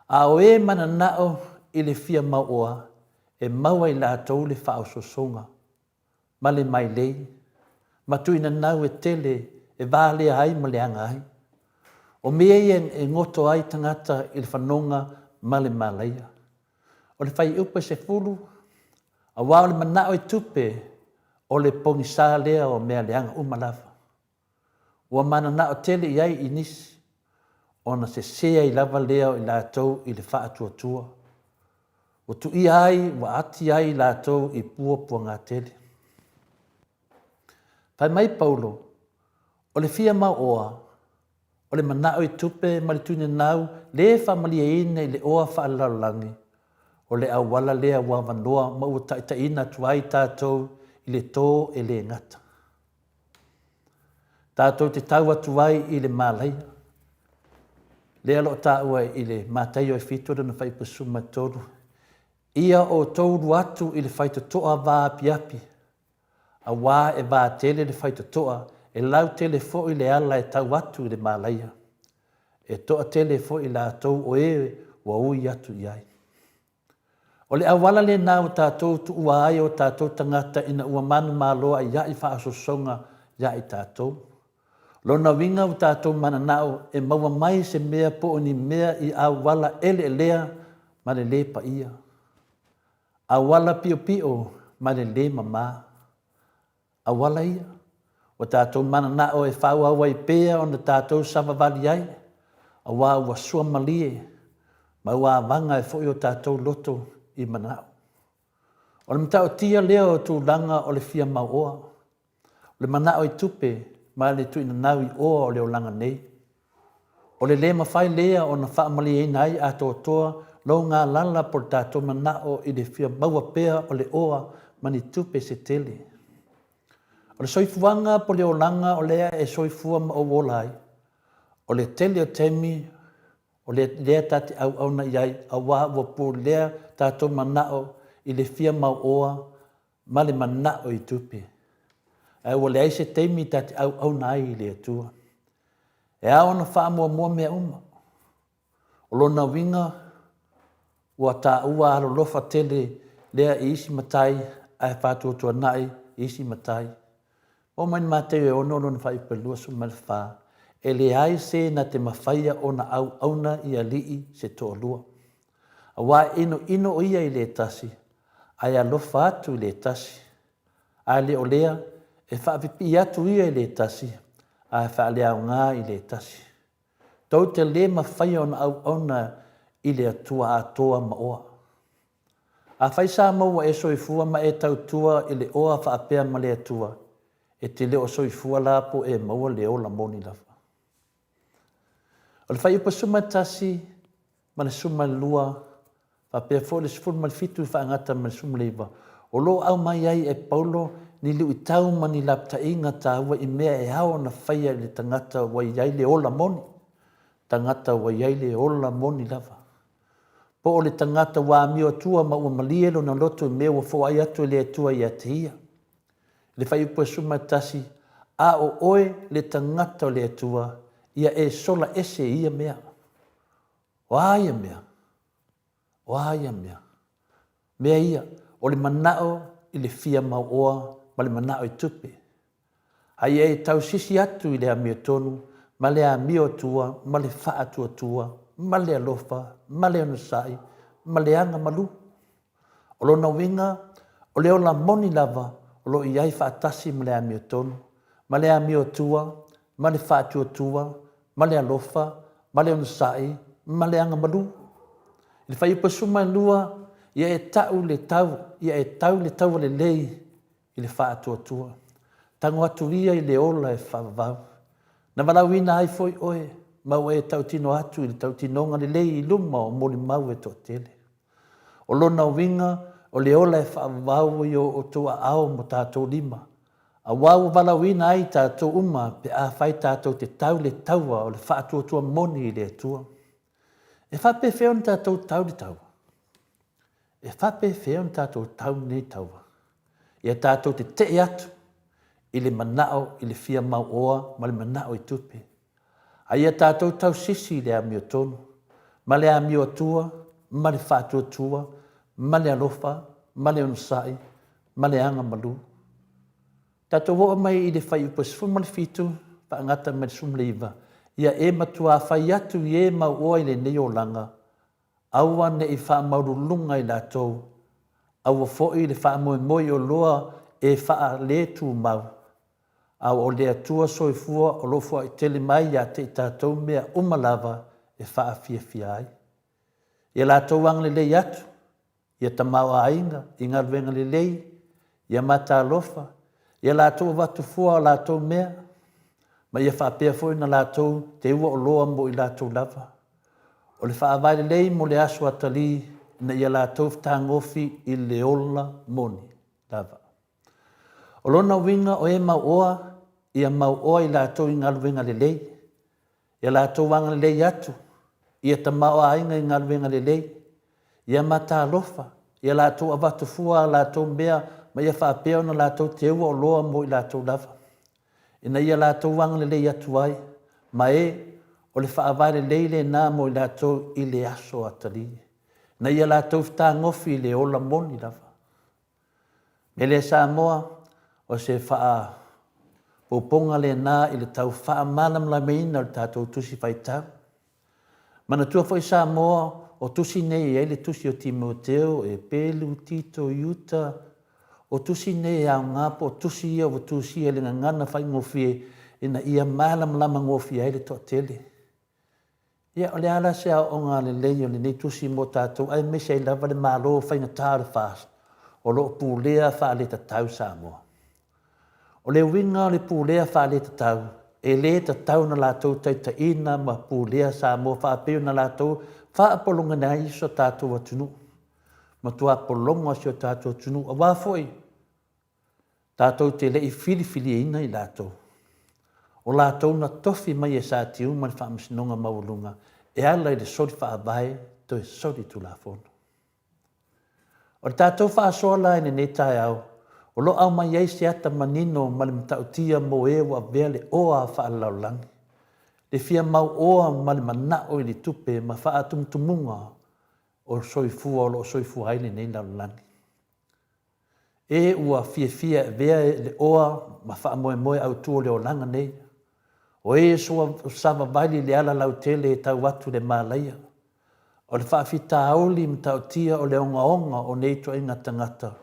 a o e mananao i le fia mauoa, e maua i latou le faaosoosoga ma le mailei ma tuinanau e tele e valea ai ma leaga ai. O mea ia e goto ai tagata i le fanoga ma le malaia. O le fuaiupu e 10, aua o le manao i tupe, o le pogisa lea o mea leaga uma lava. Ua mananao tele i ai i nisi, ona sese ai lava lea o i latou i le faatuatua. Ua tuia ai, ua ati ai i latou i puapuaga tele. Fai mai Paulo, o le fia maoa, O le manao i tupe ma le tuinanau lē faamalieina i le oa faalelalolagi, o le auala lea ua avanoa ma ua taitaiina atu ai tatou i le tō e lē gata. Tatou te tau atu ai i le malaia, lea o lo o taua i le Mataio e 7 lona fuaiupu 13, Ia outou ulu atu i le faitotoa vaapiapi, Auā e vatele le faitotoa, e lautele foi le ala e tau atu i le malaia. E toatele foi i latou o e ua ui atu i ai. O le auala lena ua tatou tuua ai o tatou tagata ina ua manumalo aiaʻi faaosoosoga iā i tatou. Lona uiga ua tatou mananao e maua mai se mea po o ni mea i auala eleelea ma le lē paia. Auala piopio ma le lē mamā. Auala ia, ua tatou mananao e faaauau ai pea ona tatou savavali ai, auā ua suamalie ma ua avaga ai foi o tatou loto i manao. O le matautia lea o tulaga o le fia mauoa, O le manao i tupe ma le tuuinanau i oa o le olaga nei. O le lē mafai lea ona faamalieina ai atoatoa lou galala po o le tatou manao i le fia maua pea o le oa ma ni tupe se tele. O le soifuaga po o le olaga o lea e soifua ma ou ola ai, o le tele o taimi o lea ta te auauna i ai auā ua pulea tatou manao i le fia mauoa ma le manao i tupe, ae ua leai se taimi ta te auauna ai i le Atua. E ao ona faamuamua mea uma. O lona uiga, ua taua alolofa tele lea i isi matai ae faatuatuanai i isi matai. Oo mai i le Mateo e 6 lona fuaiupu e 24, E leai se na te mafaia ona auauna i alii se toalua. Aua e inoino o ia i le tasi, ae alofa atu i le tasi. A le o lea, e faapipii atu ia i le tasi, ae faaleaoga i le tasi. Tou te lē mafaia ona auauna i le Atua atoa ma oa. Afai sa maua e soifua ma e tautua i le oa faapea ma le Atua, e te le o soifua la po e maua le ola moni lava. O le fuaiupu 11 ma le 12, faapea foi le 17 i faagata ma le 19, o lo o aumai ai e Paulo ni luitau ma ni lapataiga taua i mea e ao ona faia i le tagata ua i ai le ola moni, tagata ua i ai le ola moni lava. Po o le tagata ua amio atua ma ua malie lona loto i mea ua foai atu e le Atua ia te ia. I le fuaiupu e 11, A o oe le tagata o le Atua, ia e sola ese i ia mea. O a ia mea? O a ia mea? Mea ia, o le manao i le fia mauoa ma le manao i tupe. A ia e tausisi atu i le amiotonu ma le amio atua ma le faatuatua ma le alofa ma le onosai ma le aga malu. O lona uiga, o le ola moni lava o lo o i ai faatasi ma le amiotonu, ma le amiotua, ma le faatuatua, ma le alofa, ma le onosai, ma le agamalu. I le fuaiupu 12, ia e tau le tau, ia e tau le taua lelei i le faatuatua. Tago atu ia i le ola e faavavau. Na valaauina ai foi oe, ma ua e tautino atu i le tautinoga lelei i luma o molimau e toatele. O lona uiga, o le ola e faavavau i o outou aao ma tatou lima, auā ua valaauina ai tatou uma pe afai tatou te tau le taua o le faatuatua moni i le Atua. E faapefea ona tatou tau le taua? E faapefea ona tatou tau lenei taua? Ia tatou tetee atu i le manao i le fia mauoa ma le manao i tupe. A ia tatou tausisi i le amiotonu, ma le amio atua, ma le faatuatua, ma le alofa, ma le onosai, ma le aga malu. Tatou oo mai i le fuaiupu e 17, faagata mai le 19, ia e matuā fai atu i e mauoa i lenei olaga, aua ne i faamaululuga i latou, aua foi le faamoemoe i oloa e faaletumau, a o le Atua soifua o lo o foai tele mai ia te i tatou mea uma lava e faafiafia ai. Ia latou agalelei atu, ia tamaoaiga i galuega lelei, ia matalofa, ia latou avatu fua o latou mea. Ma ia faapea foi ona latou teua oloa mo i latou lava. O le faavae lelei mo le aso atalii ina ia latou fetagofi i le ola moni lava. O lona uiga o e mauoa, ia mauoa i latou i galuega lelei, ia latou agalelei atu, ia tamaoaiga i galuega lelei, ia matalofa, ia latou avatu fua a latou mea ma ia faapea ona latou teua oloa mo i latou lava, ina ia latou agalelei atu ai, ma e o le faavae lelei lena mo i latou i le aso atalii, ina ia latou fetagofi i le ola moni lava. Mea lea Samoa, o se faaopoopoga lena i le tau faamalamalamaina o le tatou Tusi Faitau. Manatua foi Samoa, o tusi nei e i ai le tusi o Timoteo, Epelu, Tito, Iuta, o tusi nei e aoga po o tusi ia ua tusia i le gagana faigofie ina ia malamalama gofie ai le toatele. Ia, o le a la se aoaoga lelei o lenei tusi mo tatou aemaise ai lava le Malo faigata o le FAST o lo o pulea faaletatau Samoa? O le uiga o le pulea faaletatau, e le tatau ona latou taitaiina ma pulea Samoa faapei ona latou faapologaina ai so tatou atunuu. Matua pologa si o tatou atunuu aua foi Tatou te le i filifiliaina i latou. O latou na tofi mai e Sa Tiu ma le Faamasinoga Maualuga e ala i le soli faavae toe soli tulafono. O le tatou faasoa la i lenei taeao, o lo o aumai ai se ata manino ma le matautia mo e ua avea le oa faalelalolagi, le fia mauoa ma le manao i le tupe ma faatumutumuga o le soifua o lo o soifua ai lenei lalolagi. E ua fiafia e avea le oa ma faamoemoe autu o le olaga nei. O e savavali i le ala lautele e tau atu i le malaia. O le faafitauli matautia o le ogaoga o nei ituaiga tagata,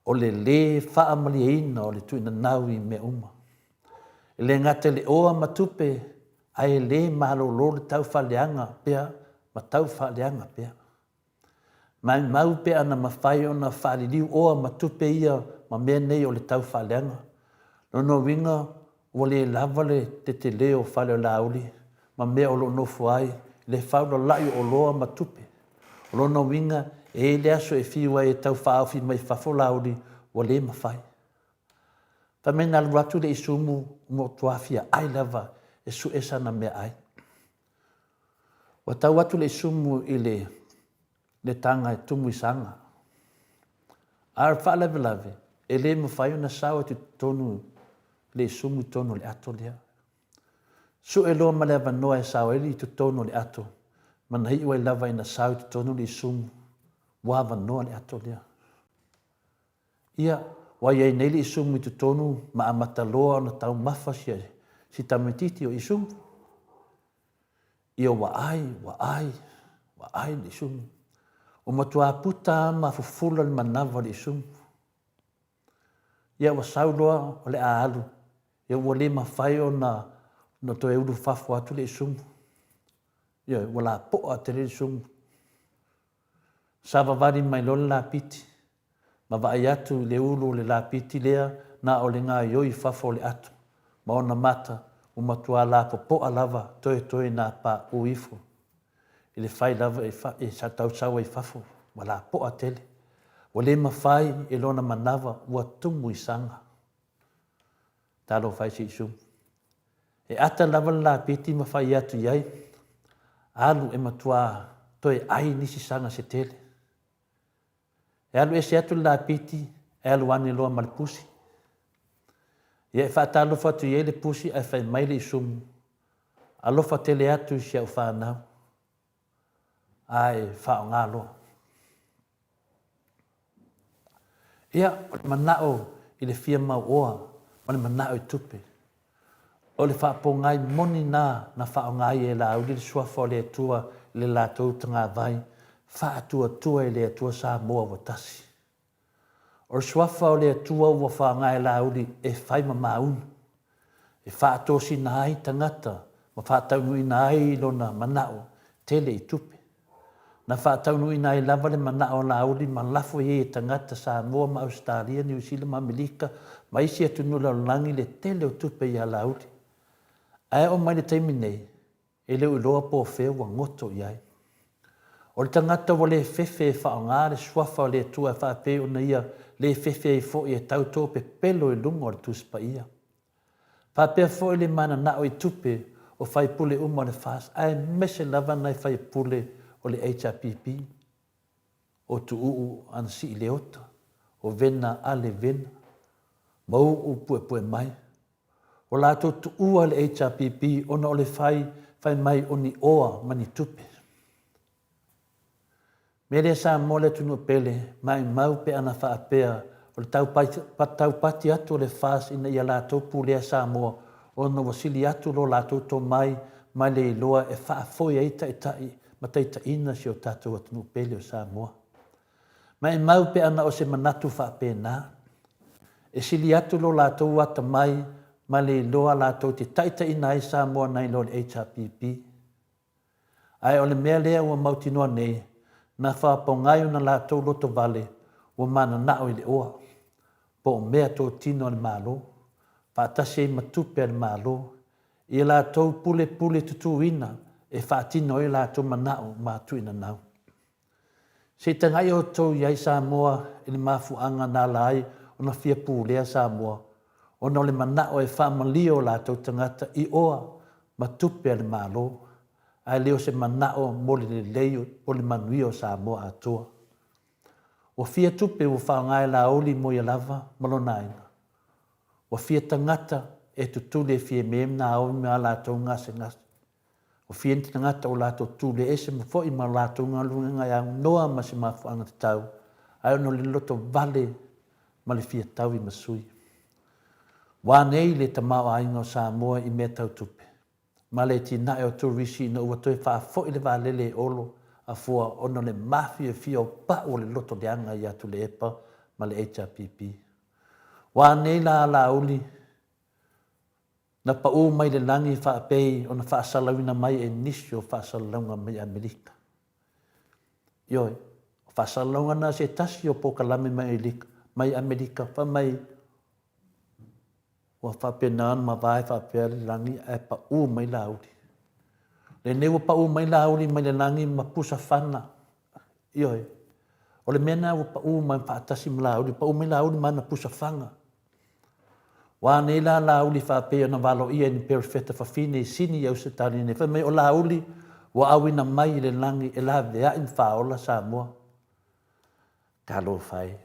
o le lē faamalieina o le tuuinanau i mea uma. E le gata i le oa ma tupe, ae le malolo le tau faaleaga pea ma tau faaleaga pea. Maumau pe ana mafai ona faaliliu oa ma tupe ia ma mea nei o le tau faaleaga. Lona uiga ua le lava le tetele o fale o Laauli ma mea o lo o nofo ai, le faulalai o oloa ma tupe. O lona uiga e i ai le aso e fiu ai e tau faaofi mai fafo Laauli ua le mafai. Fai mai na alu atu le isumu ua fia ai lava e sue sana meaai. Ua tau atu le isumu i le le taga e tumu i saga. A o le faalavelave, e le mafai ona sao atu i totonu le isumu i totonu o le ato lea. Sue loa ma le avanoa e sao ai i totonu o le ato, ma na iu ai lava ina sao i totonu le isumu, ua avanoa le ato lea. Ia, ua i ai nei le isumu i totonu ma amata loa ona taumafa si, si tamaitiiti o isumu. Ia ua ai, ua ai, ua ai le isumu. Ua matua puta lava ma fufula le manava o le isumu. Ia ua sau loa o le a alu, ia ua le mafai ona, ona toe ulu fafo atu le isumu. Ia ua lapoa tele le isumu. Savavali mai loa le lapiti, ma vaai atu i le ulu o le lapiti lea na o le gaoioi i fafo o le ato, ma ona mata ua matua lapopoa lava toetoe nā paʻu ifo i le fai lava e tau sau ai i fafo, ua lapoa tele. Ua le mafai e lona manava ua tumu i saga. Talofa e si Isumu. E ata lava le lapiti ma fai atu i ai, alu e matua toe ai nisi saga se tele. E alu ese atu le lapiti, e alu ane loa ma le pusi. Ia e faatalofa atu i ai le pusi ae fai mai le Isumu, Alofa tele atu i si au fanau, ae faaaoga loa. Ia, o le manao i le fia mauoa ma le manao i tupe. O le faapogai moni na na faaaoga ai e Laauli le Suafa o le Atua i le latou tagavai faatuatua i le Atua Samoa ua tasi. O le Suafa o le Atua ua faaaoga e Laauli e fai ma maunu, e faatosina ai tagata ma faataunuuina ai lona manao tele i tupe. Na faataunuuina ai lava le manao o Laauli ma lafo i ai e tagata Samoa ma Ausetalia, Niu Sila ma Amerika ma isi atunuu lalolagi le tele o tupe iā Laauli. Ae oo mai le taimi nei, e le o iloa po o fea ua goto i ai. O le tagata ua le fefe e faaaoga le suafa o le Atua e faapei ona ia le fefe ai foi e tauto pepelo i luga o le Tusi Paia. Faapea foi le mananao i tupe o faipule uma o le FAST aemaise lava nai faipule o le HRPP, o Tuuu Anasii Leota, o Vena Ale Vena, ma Uu Puepuemai. Ua latou tuua le HRPP ona o le fai fai mai o ni oa ma ni tupe. Mea lea Samoa le atunuu pele, maimau pe ana faapea o le taupati atu o le FAST ina ia latou pulea Samoa ona ua sili atu lo latou tomai ma le iloa e faafoe ai taitai ma taitaiina si o tatou atunuu pele o Samoa. Maimau pe ana o se manatu faapena. E sili atu lo latou atamai ma le iloa latou te taitaiina ai Samoa nai lo le HRPP. Ae o le mea lea ua mautinoa nei, na faapogai ona latou lotovale ua mananao i le oa, po o mea totino a le Malo, faatasi ai ma tupe a le Malo, ia latou pulepule tutuina e faatino ai o latou manao ma tuuinanau. Se i tagai outou i ai Samoa i le mafuaaga na ala ai ona fia pulea Samoa, ona o le manao e faamalie o latou tagata i oa ma tupe a le Malo, ae le o se manao mo le lelei o le manuia o Samoa atoa. Ua fia tupe ua faaaoga e Laauli mo ia lava ma lona aiga. Ua fia tagata e tutuli e Fiame ma Naomi ma a latou gasegase. Ua fia ni tagata ua latou tule ese ma foi ma latou galuega e aunoa ma se mafuaaga tatau, ae ona o le loto vale ma le fia taui ma sui. Ua anei le tamaoaiga o Samoa i mea tau tupe, ma le atinae o turisi ina ua toe faafoi le vaalele e Olo a Fua ona o le mafiafia o pau o le loto leaga ia Tuilaepa ma le HRPP. Ua anei la a Laauli Na pau mai le lagi faapei ona faasalauina mai e nisi o faasalalauga mai Amerika. Ioe, o faasalalauga na se tasi o polokalame mai Ailika, mai Amerika, fai mai ua faapena ona mavae faapea le lagi ae pau mai Laauli. Lenei ua pau mai Laauli mai le lagi ma pusa fana. Ioe, o le mea lena ua pau mai faatasi ma Laauli, pau mai Laauli ma ana pusa fana. Ua anei la Laauli faapei ona valoia e ni perofeta fafine i Sini i Ausetalia nei, fai mai o Laauli ua auina mai i le lagi e laveai ma faaola Samoa. Talofa e.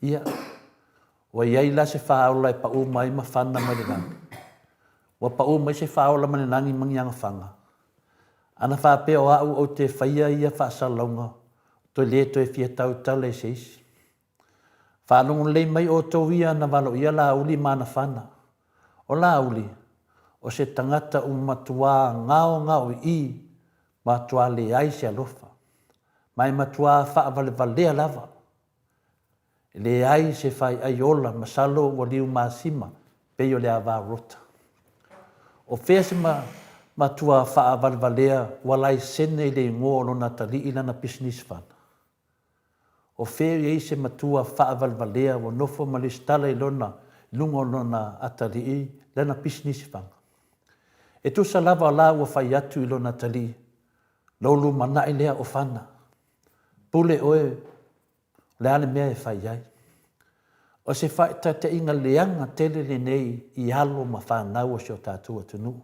Ia, ua i ai la se faaola e pau mai ma fana mai le lagi. Ua pau mai se faaola mai le lagi ma ni agafaga. Ana faapea o au ou te faia ia faasalalauga, toe le toe fia tautala i se isi. Faalogo lelei mai outou ia na valoia Laauli ma ana fana. O Laauli, o se tagata ua matuā gaogaoiī, matuā leai se alofa, ma e matuā faavalevalea lava. E leai se faiʻai ola masalo ua liumasima pei o le ava rota. O fea se matua faavalevalea ua laisene i le igoa o lona atalii lana pisinisi fana? O fea i ai se matua faavalevalea ua nofo ma lesitala i lona luga o lona atalii lana pisinisi faga? E tusa lava la ua fai atu i lona atalii, Lou lumanai lea o fana. Pule oe o le a le mea e fai ai. O se faataitaiga leaga tele lenei i alo ma fanau o si o tatou atunuu.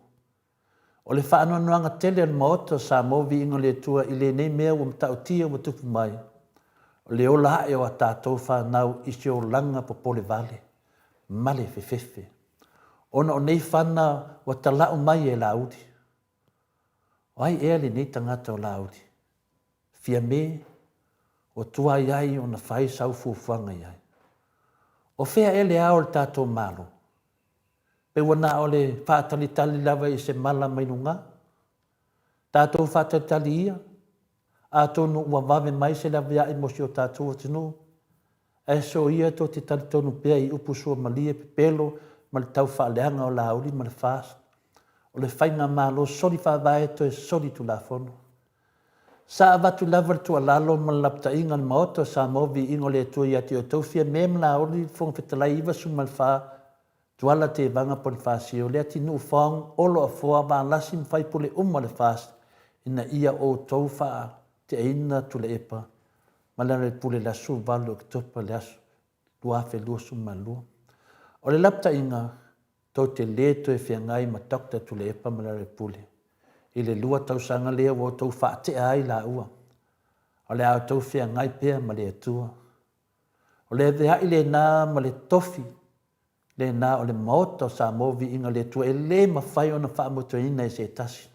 O le faanoanoaga tele o le Maota o Samoa Viiga o le Atua i lenei mea ua matautia ua tupu mai, o le ola ae o a tatou fanau i se olaga popole vale ma le fefefe, ona o nei fana ua talau mai e Laauli. O ai ea lenei tagata o Laauli? Fiame, ua tuai ai ona fai sau fuafuaga i ai. O fea ea le ao o le tatou Malo? Pe ua na o le faatalitali lava i se mala mai luga? Tatou faatalitali ia, atonu ua vave mai se laveai mo si o tatou atunuu, ae soia tou te talitonu pea i upu suamalie pepelo ma le taufaaleaga o Laauli ma le FAST, o le faigamalo soli faavae toe soli tulafono. Sa avatu lava le tuualalo ma le lapataiga a le Maota o Samoa Viiga o le Atua ia te outou Fiame ma Laauli, Fofoga Fetalai 94. Tuala Tevaga Ponifasio, Leatinuu Fong, Olo Afoa, Valasi ma faipule uma o le FAST ina ia outou faateaina Tuilaepa ma Lealailepule i le aso 18 Oketopa i le aso 2022. O le lapataiga, tou te le toe feagai ma Doctor Tuilaepa ma Lealailepule i le lua tausaga lea ua outou faatea ai laua. O le a outou feagai pea ma le Atua. O le avea'i lena ma le tofi lena o le Maota o Samoa Viiga le Atua e le mafai ona faamotuaina e se tasi.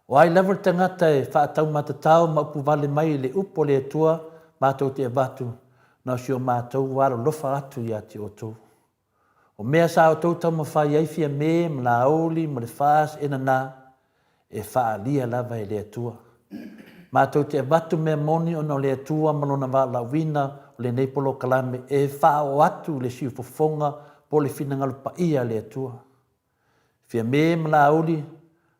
O ai lava le tagata e faataumatatao ma upuvale mai i le upu a le Atua matou te avatu, na o si o matou alolofa atu ia te outou. O mea sa outou taumafai ai Fiame ma Laauli ma le FAST e nana, e faaalia lava e le Atua. Matou te avatu mea moni ona o le Atua ma Lona valaauina o lenei polokalame e faaoo atu le siufofoga po o le finagalo paia a le Atua. Fiame ma Laauli,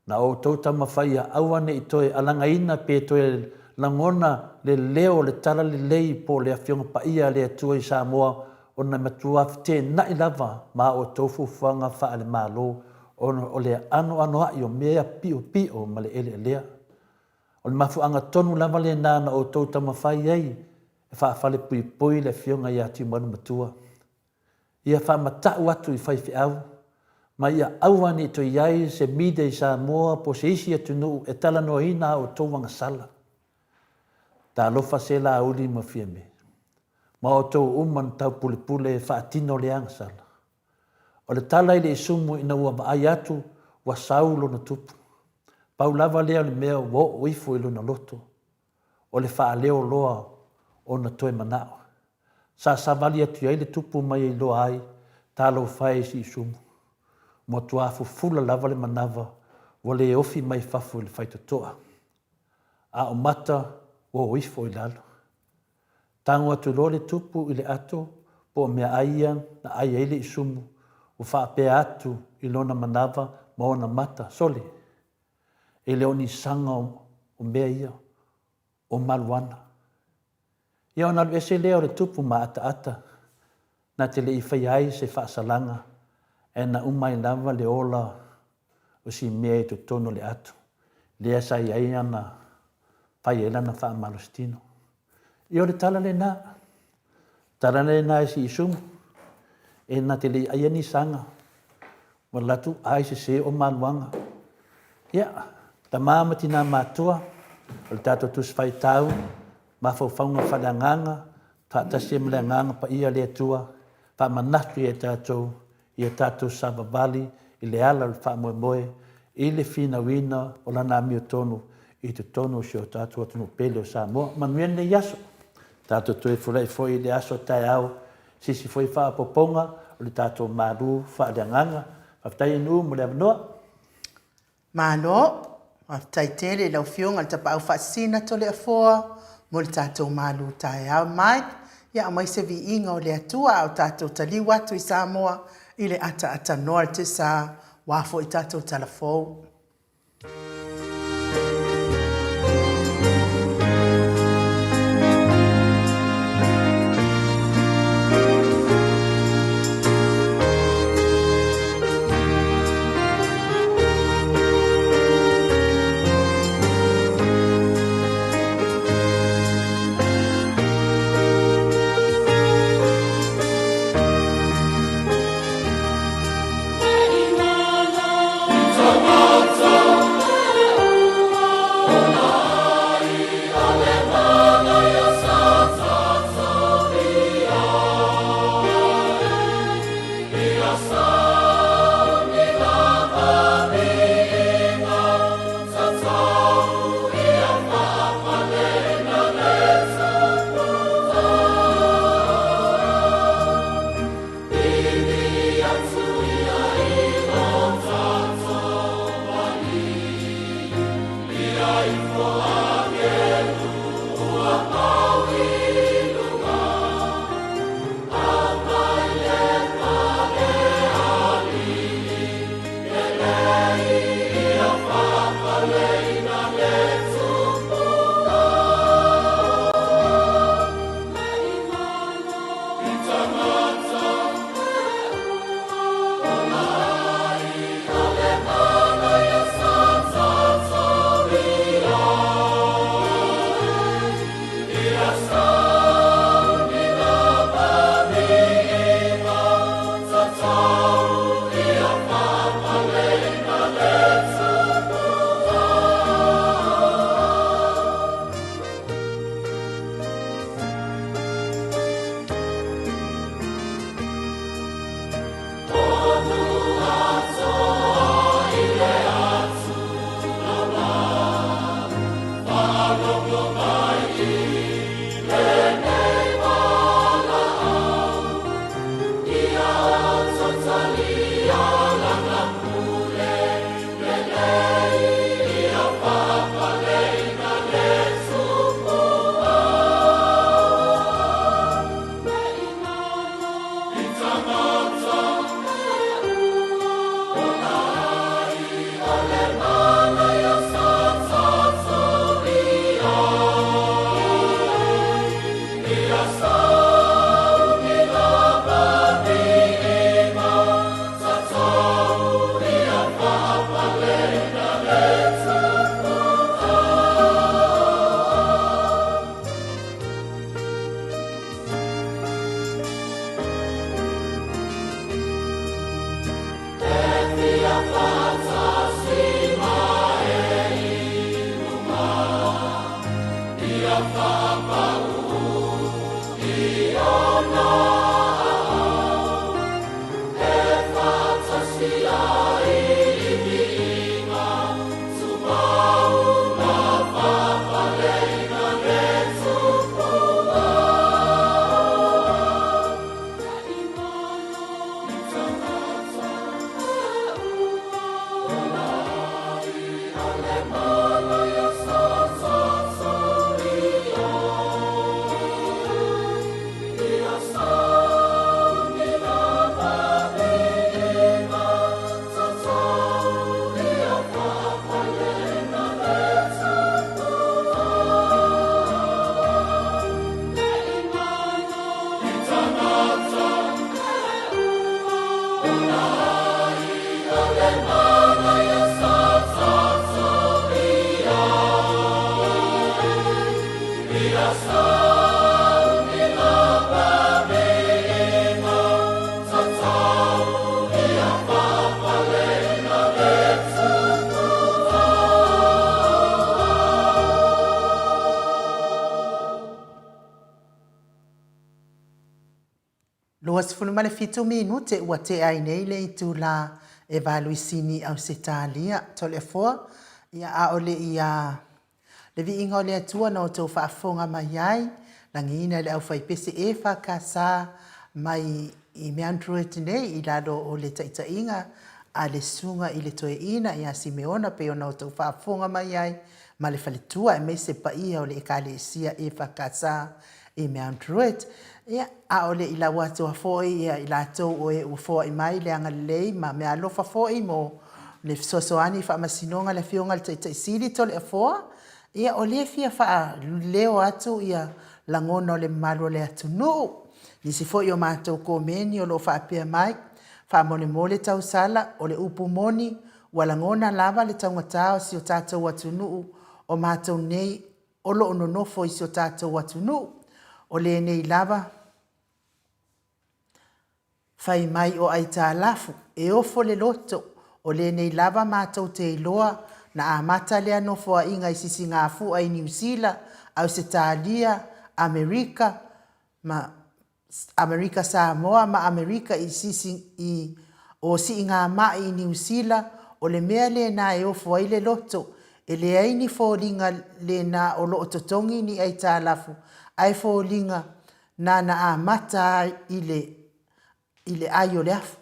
na outou taumafai ia aua ne i toe alagaina pe toe lagona le leo o le talalelei po o le Afioga Paia a le Atua i Samoa ona e matua feteenai lava ma a outou fuafuaga faale-Malo ona o le anoanoai o mea piopio ma le eleelea. O le mafuaaga tonu lava lena na outou taumafai ai e faafalepuipui le Afioga ia Tiumalu Matua. Ia faamata'u atu i faifeau, ma ia aua ne i toe i ai se media i Samoa po o se isi atunuu e talanoaina a outou agasala. Talofa se Laauli ma Fiame, ma outou uma na taupulepule e faatino lea agasala. O le tala i le isumu ina ua vaai atu ua sau lona tupu. Pau lava lea o le mea ua oo ifo i lona loto, o le faaleo loa ona toe manao. Sa savali atu i ai le tupu ma ia iloa ai, talofa e i si isumu. Matua fufula lava le manava ua le ofi mai fafo i le faitotoa. A o mata ua o ifo i lalo. Tago atu loa le tupu i le ato po o meaai ia na ai ai le isumu, ua faapea atu i lona manava ma ona mata, Sole! E le o ni saga o mea ia, o maluana. Ia ona alu ese lea o le tupu ma ataata, na te le i faia ai se faasalaga, ae na uma ai lava le ola o si mea i totonu o le ato, lea sa i ai ana fai ai lana faamalositino. Ia o le tala lena, tala lena e si isumu, e na te le i aia ni saga, Ua alu atu ai sese o maluaga. Ia, tama ma tina matua, o le tatou Tusi Faitau, mafaufauga faaleagaga, faatasi ai ma le Agaga Paia o le Atua, faamanatu ia i tatou ia tatou savavali i le ala o le faamoemoe i le finauina o Lana amiotonu i totonu o si o tatou atunuu pele o Samoa. Manuia lenei aso. Tatou toe fulai foi i le aso taeao Sisi foi faaopoopoga o le tatou malu faaleagaga. Faafetai e Nuu mo le avanoa. Malo, faafetai tele i lau Afioga i le Tapaau Faasisina Toleafoa mo le tatou malu taeao. Mike, ia aumai se viiga o le Atua a o tatou taliu atu i Samoa i le ataatanōa le te sa, ua foi tatou tala fou. 27 minute ua tea ai nei le itulā e valuisini i Ausetalia. Toleafoa, ia a o le i a le viiga o le Atua na outou faafofoga mai ai, lagiina e le aufaipese EFKS mai i Mount Druitt nei i lalo o le taitaiga a le Susuga i le Toeaina ia Simeona pei ona outou faafofoga mai ai ma le faletua aemaise paia o le Ekalesia EFKS i Mount Druitt. Ia, a o le i lau atu foi ia i latou o e ua foai mai le agalelei ma meaalofa foi mo le fesoasoani i faamasinoga a le Afioga i le Taitai Sili Toleafoa, ia o lea e fia faaleo atu ia lagona o le mamalu o le atunuu. Nisi foi o matou komeni o lo o faapea mai, faamolemole tausala, o le upu moni, ua lagona lava le taugata o si o tatou atunuu o matou nei o lo o nonofo i si o tatou atunuu. O lenei lava fai mai o aitalafu, e ofo le loto, o lenei lava matou te iloa na amata lea nofoaiga i Sisigafua i Niu Sila, Ausetalia, Amerika, ma Amerika Samoa ma Amerika i sisi i o siigamai i Niu Sila, o le mea lena e ofo ai le loto, e leai ni foliga lena o lo o totogi ni aitalafu, ae foliga na na amata ai i le i le ai o le afu.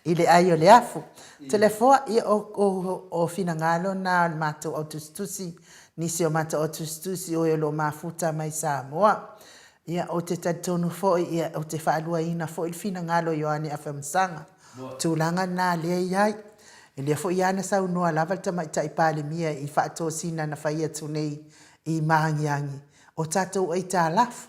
I le ai o le afu. Toleafoa, ia o, o, o finagalo na o le matou autusitusi, nisi o matou autusitusi o e o lo o mafuta mai Samoa. Ia, ou te talitonu foi, ia, ou te faaluaina foi le finagalo o Ioane Afamasaga. O tulaga na lea e i ai. E lea foi lava na saunoa lava le Tamaitai Palemia i faatosina na fai atu nei i Maagiagi, o tatou aitalafu.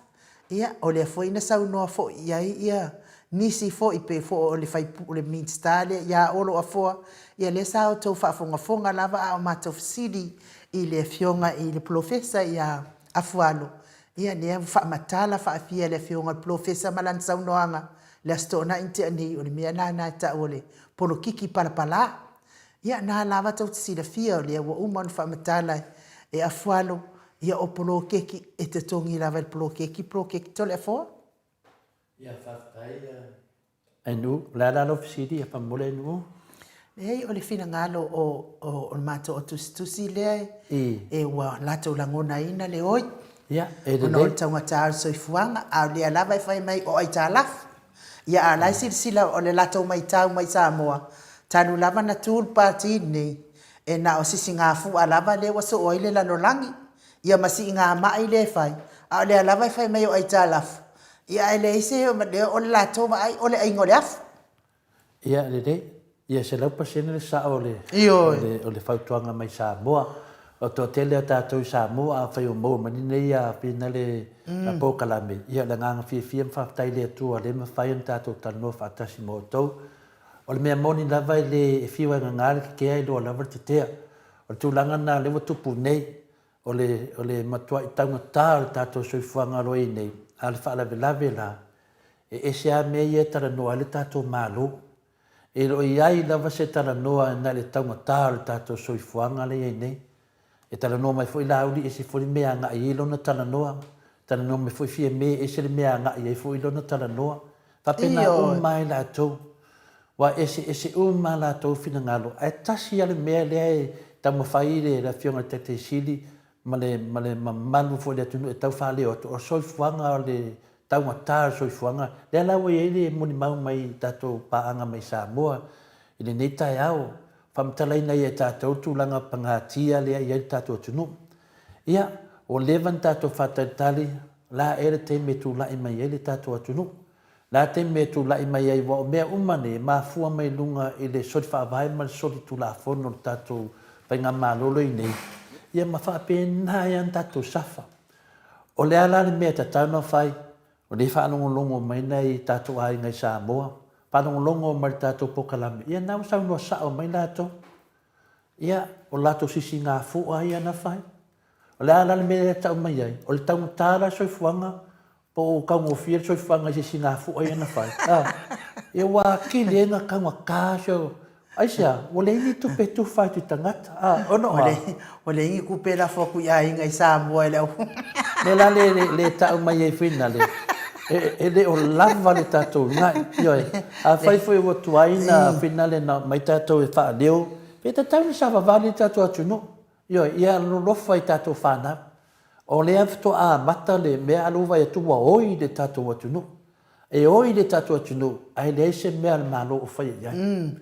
Ia, o lea foi na saunoa foi i ai ia nisi foi pei foi o le o le Minisita lea ia Olo Afoa, ia lea sa outou faafogafoga lava a o matou fesili i le Afioga i le Polofesa ia Afualo, ia lea ua faamatala faafia e le Afioga i le Polofesa ma lana saunoaga le Aso Toonai na tea nei, o le mea lena e tau o le polokiki palapala. Ia, na lava tou te silafia o lea ua uma ona faamatala e Afualo, ia o poloketi, e totogi lava e le poloketi, poloketi Toleafoa. Ia, faafetai Ainuu. O le a la lau fesili faamolemole Ainuu? Leai, o le finagalo o, o, o le matou autusitusi lea e ua latou lagonaina le oi. Ia, e lelei. Ona o le taugata o le soifuaga, a o lea lava e fai mai o aitalafu. Ia, a o la e silasila, o le latou maitau mai Samoa, talu lava na tu le Pati lenei, e na o sisigafua lava lea ua soo ai le lalolagi, ia ma siigamai lea e fai, a o lea lava e fai mai o aitalafu, ia ae leai se, o le latou vaai, o le aiga o le afu. Ia lelei, ia 100% le sao o le, Ioe. o le fautuaga mai Samoa. O le toatele o tatou i Samoa afai o maua mai lenei finale polokalame, ia o le agaga fiafia ma faafetai i le Atua lea e mafai ona tatou talanoa faatasi ma outou. O le mea moni lava e le e fiu e gaga le tetea e iloa lava le tetea. O le tulaga lena lea ua tupu nei, o le, o le matuai taugata o le tatou soifuaga o lo o i ai nei, a o le faalavelave la, E ese lava mea ia e talanoa ai le tatou Malo. E le o i ai lava se talanoa na i le taugata o le tatou soifuaga lea e i ai nei. E talanoa mai foi Laauli ese foi le mea e agai i ai lona talanoa, talanoa mai foi Fiame ese le mea e agai i ai foi lona talanoa. Faapena uma ai latou. Ua eseese uma a latou finagalo, ae tasi lava le mea lea e taumafai le Afioga i le Taitai Sili ma le ma le mamalu foi o le atunuu e tau faaleo atu, o le soifuaga o le taugata o le soifuaga, lea la ua i ai le molimau mai i tatou paaga mai Samoa i lenei taeao, faamatalaina ai e tatou le tulaga pagatia lea e i ai le tatou atunuu. Ia, ua leva ona tatou faatalitali, o le a ea le taimi e tulai mai ai le tatou atunuu? O le a le taimi e tulai mai ai, aua o mea uma nei e mafua mai luga i le soli faavae ma le soli tulafono o le tatou faigamalo lea i nei, ia ma faapena ai lava ona tatou safa. O le a la le mea e tatau ona fai? O lea e faalogologo mai nai tatou aiga i Samoa, faalogologo mai i le tatou polokalame, ia lena ua saunoa sao mai latou. Ia, o latou sisigafua ia na fai. O le a la le mea lea e tau mai ai? O le taugata la le soifuaga po o taugofie le soifuaga i sisigafua ia na fai? A? Ia ua atili ai ona taugata si o... Aisea? Ua leai ni tupe e tufa atu i tagata. A, ona o a? Ua leai ni tupe e lafo atu i aiga i Samoa i le au... Mea la lea e tau mai ai foi na le, e le o lava le tatou uunai. Ioe. Afai foi ua tuai na finale na aumai tatou e faaleo, pe tatau ona savavali le tatou atunuu. Ioe, ia alolofa i tatou fanau. O lea faatoa amata le mea a lea ua vaai atu ua oi le tatou atunuu. E oi le tatou atunuu ae leai se mea a le Malo o faia i ai.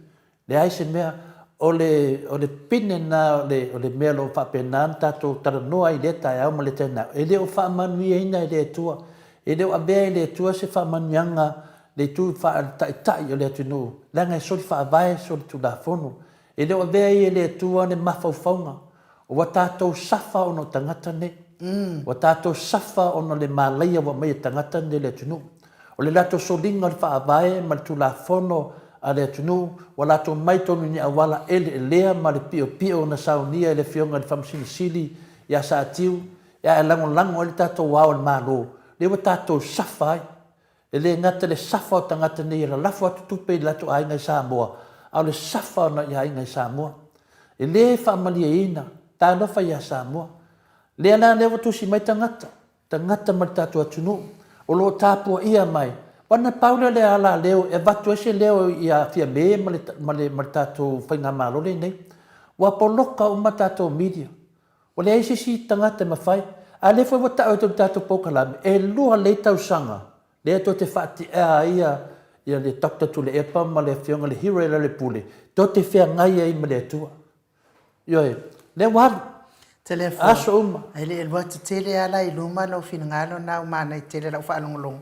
Leai se mea. O le, o le pine lena o le, o le mea o lo o faapena ona tatou talanoa ai i lea taeao ma lea taeao, e le o faamanuiaina e le Atua. E le o avea e le Atua se faamanuiaga le itu faataitai o le atunuu, leaga e soli faavae, soli tulafono. E le o avea ai e le Atua le mafaufauga. Ua tatou safa ona o tagata nei. Ua tatou safa ona o le malaia ua aumai e tagata nei i le atunuu. O le latou soliga o le Faavae ma le Tulafono a le atunuu, ua latou mai tonu i ni auala eleelea ma le piopio na saunia e le Afioga i le Faamasino Sili ia Saatiu e ae lagolago ai le tatou Ao o le Malo, lea ua tatou safa ai. E le gata i le safa o tagata nei e lalafo atu tupe i latou aiga i Samoa, a o le safa o nai aiga i Samoa. E le faamalieina, talofa ia Samoa. Lea la lea ua tusi mai tagata, tagata ma le tatou atunuu, o lo o tapuaia mai. Aua na pau lea o le alaleo e avatu ai se leo ia Fiame ma le, ma le, ma le tatou faigamalo lenei. Ua poloka uma tatou media. Ua leai se isi tagata e mafai. A lea foi ua tau atu i le tatou polokalame, e lua lelei tausaga lea tou te faatiea ai ia le Doctor Tuilaepa ma le Afioga i le Hero Lealailepule, tou te feagai ai ma le Atua. Ioe, lea ua alu. Tele Aso uma. E le alu atu tele lava la i luma lou finagalo na ua manaia tele lau faalogologo.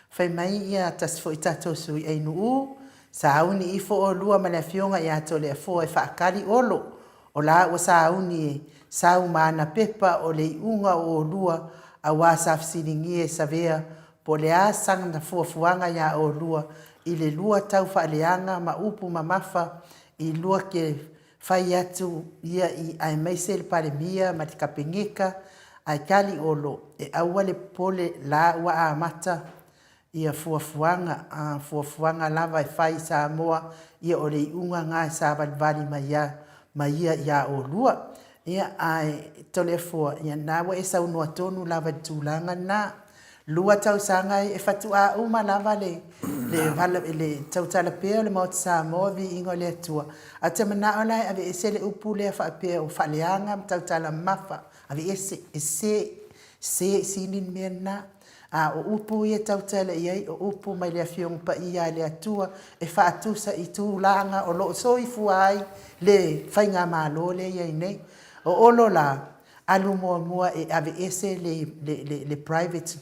Fai mai ia tasi foi tatou sui Ainuu, sauni ifo olua ma le afioga ia Toleafoa e faakali Olo O la ua sauni e sau ma ana pepa o le iuga o olua auā sa fesiligia e Savea po o le a sana fuafuaga iā olua i le lua tau faaleaga ma upu mamafa i lua ke fai atu ia i aemaise le Palemia ma le Kapeneta ae tali Olo e aua le popole la ua amata ia fuafuaga, a fuafuaga lava e fai i Samoa, ia o le iuga na e savalivali mai a mai ia iā olua. Ia, ae Toleafoa, ia na ua e saunoa tonu lava i le tulaga lena. Lua tausaga e fatuaa uma lava le, le, le, le tautala pea o le Maota Samoa, viiga o le Atua. Ae ou te manao la e aveese le upu lea faapea ua faaleaga ma tautala mamafa, aveese, e se, se sini le mea lena. A o upu ia e tautala i ai, o upu mai le Afioga Paia a le Atua e faatusa i tulaga o lo o soifua ai le Faigamalo lea e i ai nei. O Olo la, alu muamua e aveese le, le, le, le private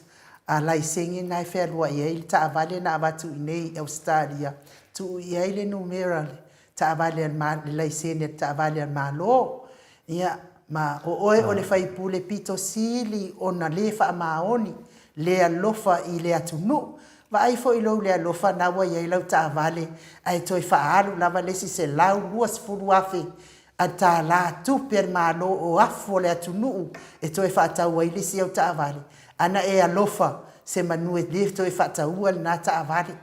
laisene lena e fealuai ai le taavale na avatu i inei i Ausetalia, tuu i ai le numera o le taavale a le Malo, le laisene a le taavale a le Malo. Ia, ma o oe o le faipule pito sili ona le faamaoni, le alofa i le atunuu. Vaai foi i lou le alofa na ua i ai lau taavale ae toe faaalu lava le isi $120,000 a tala tupe a le Malo o afu o le atunuu e toe faatau ai le isi au taavale. Ana e alofa se manu e le toe faataua lena taavale.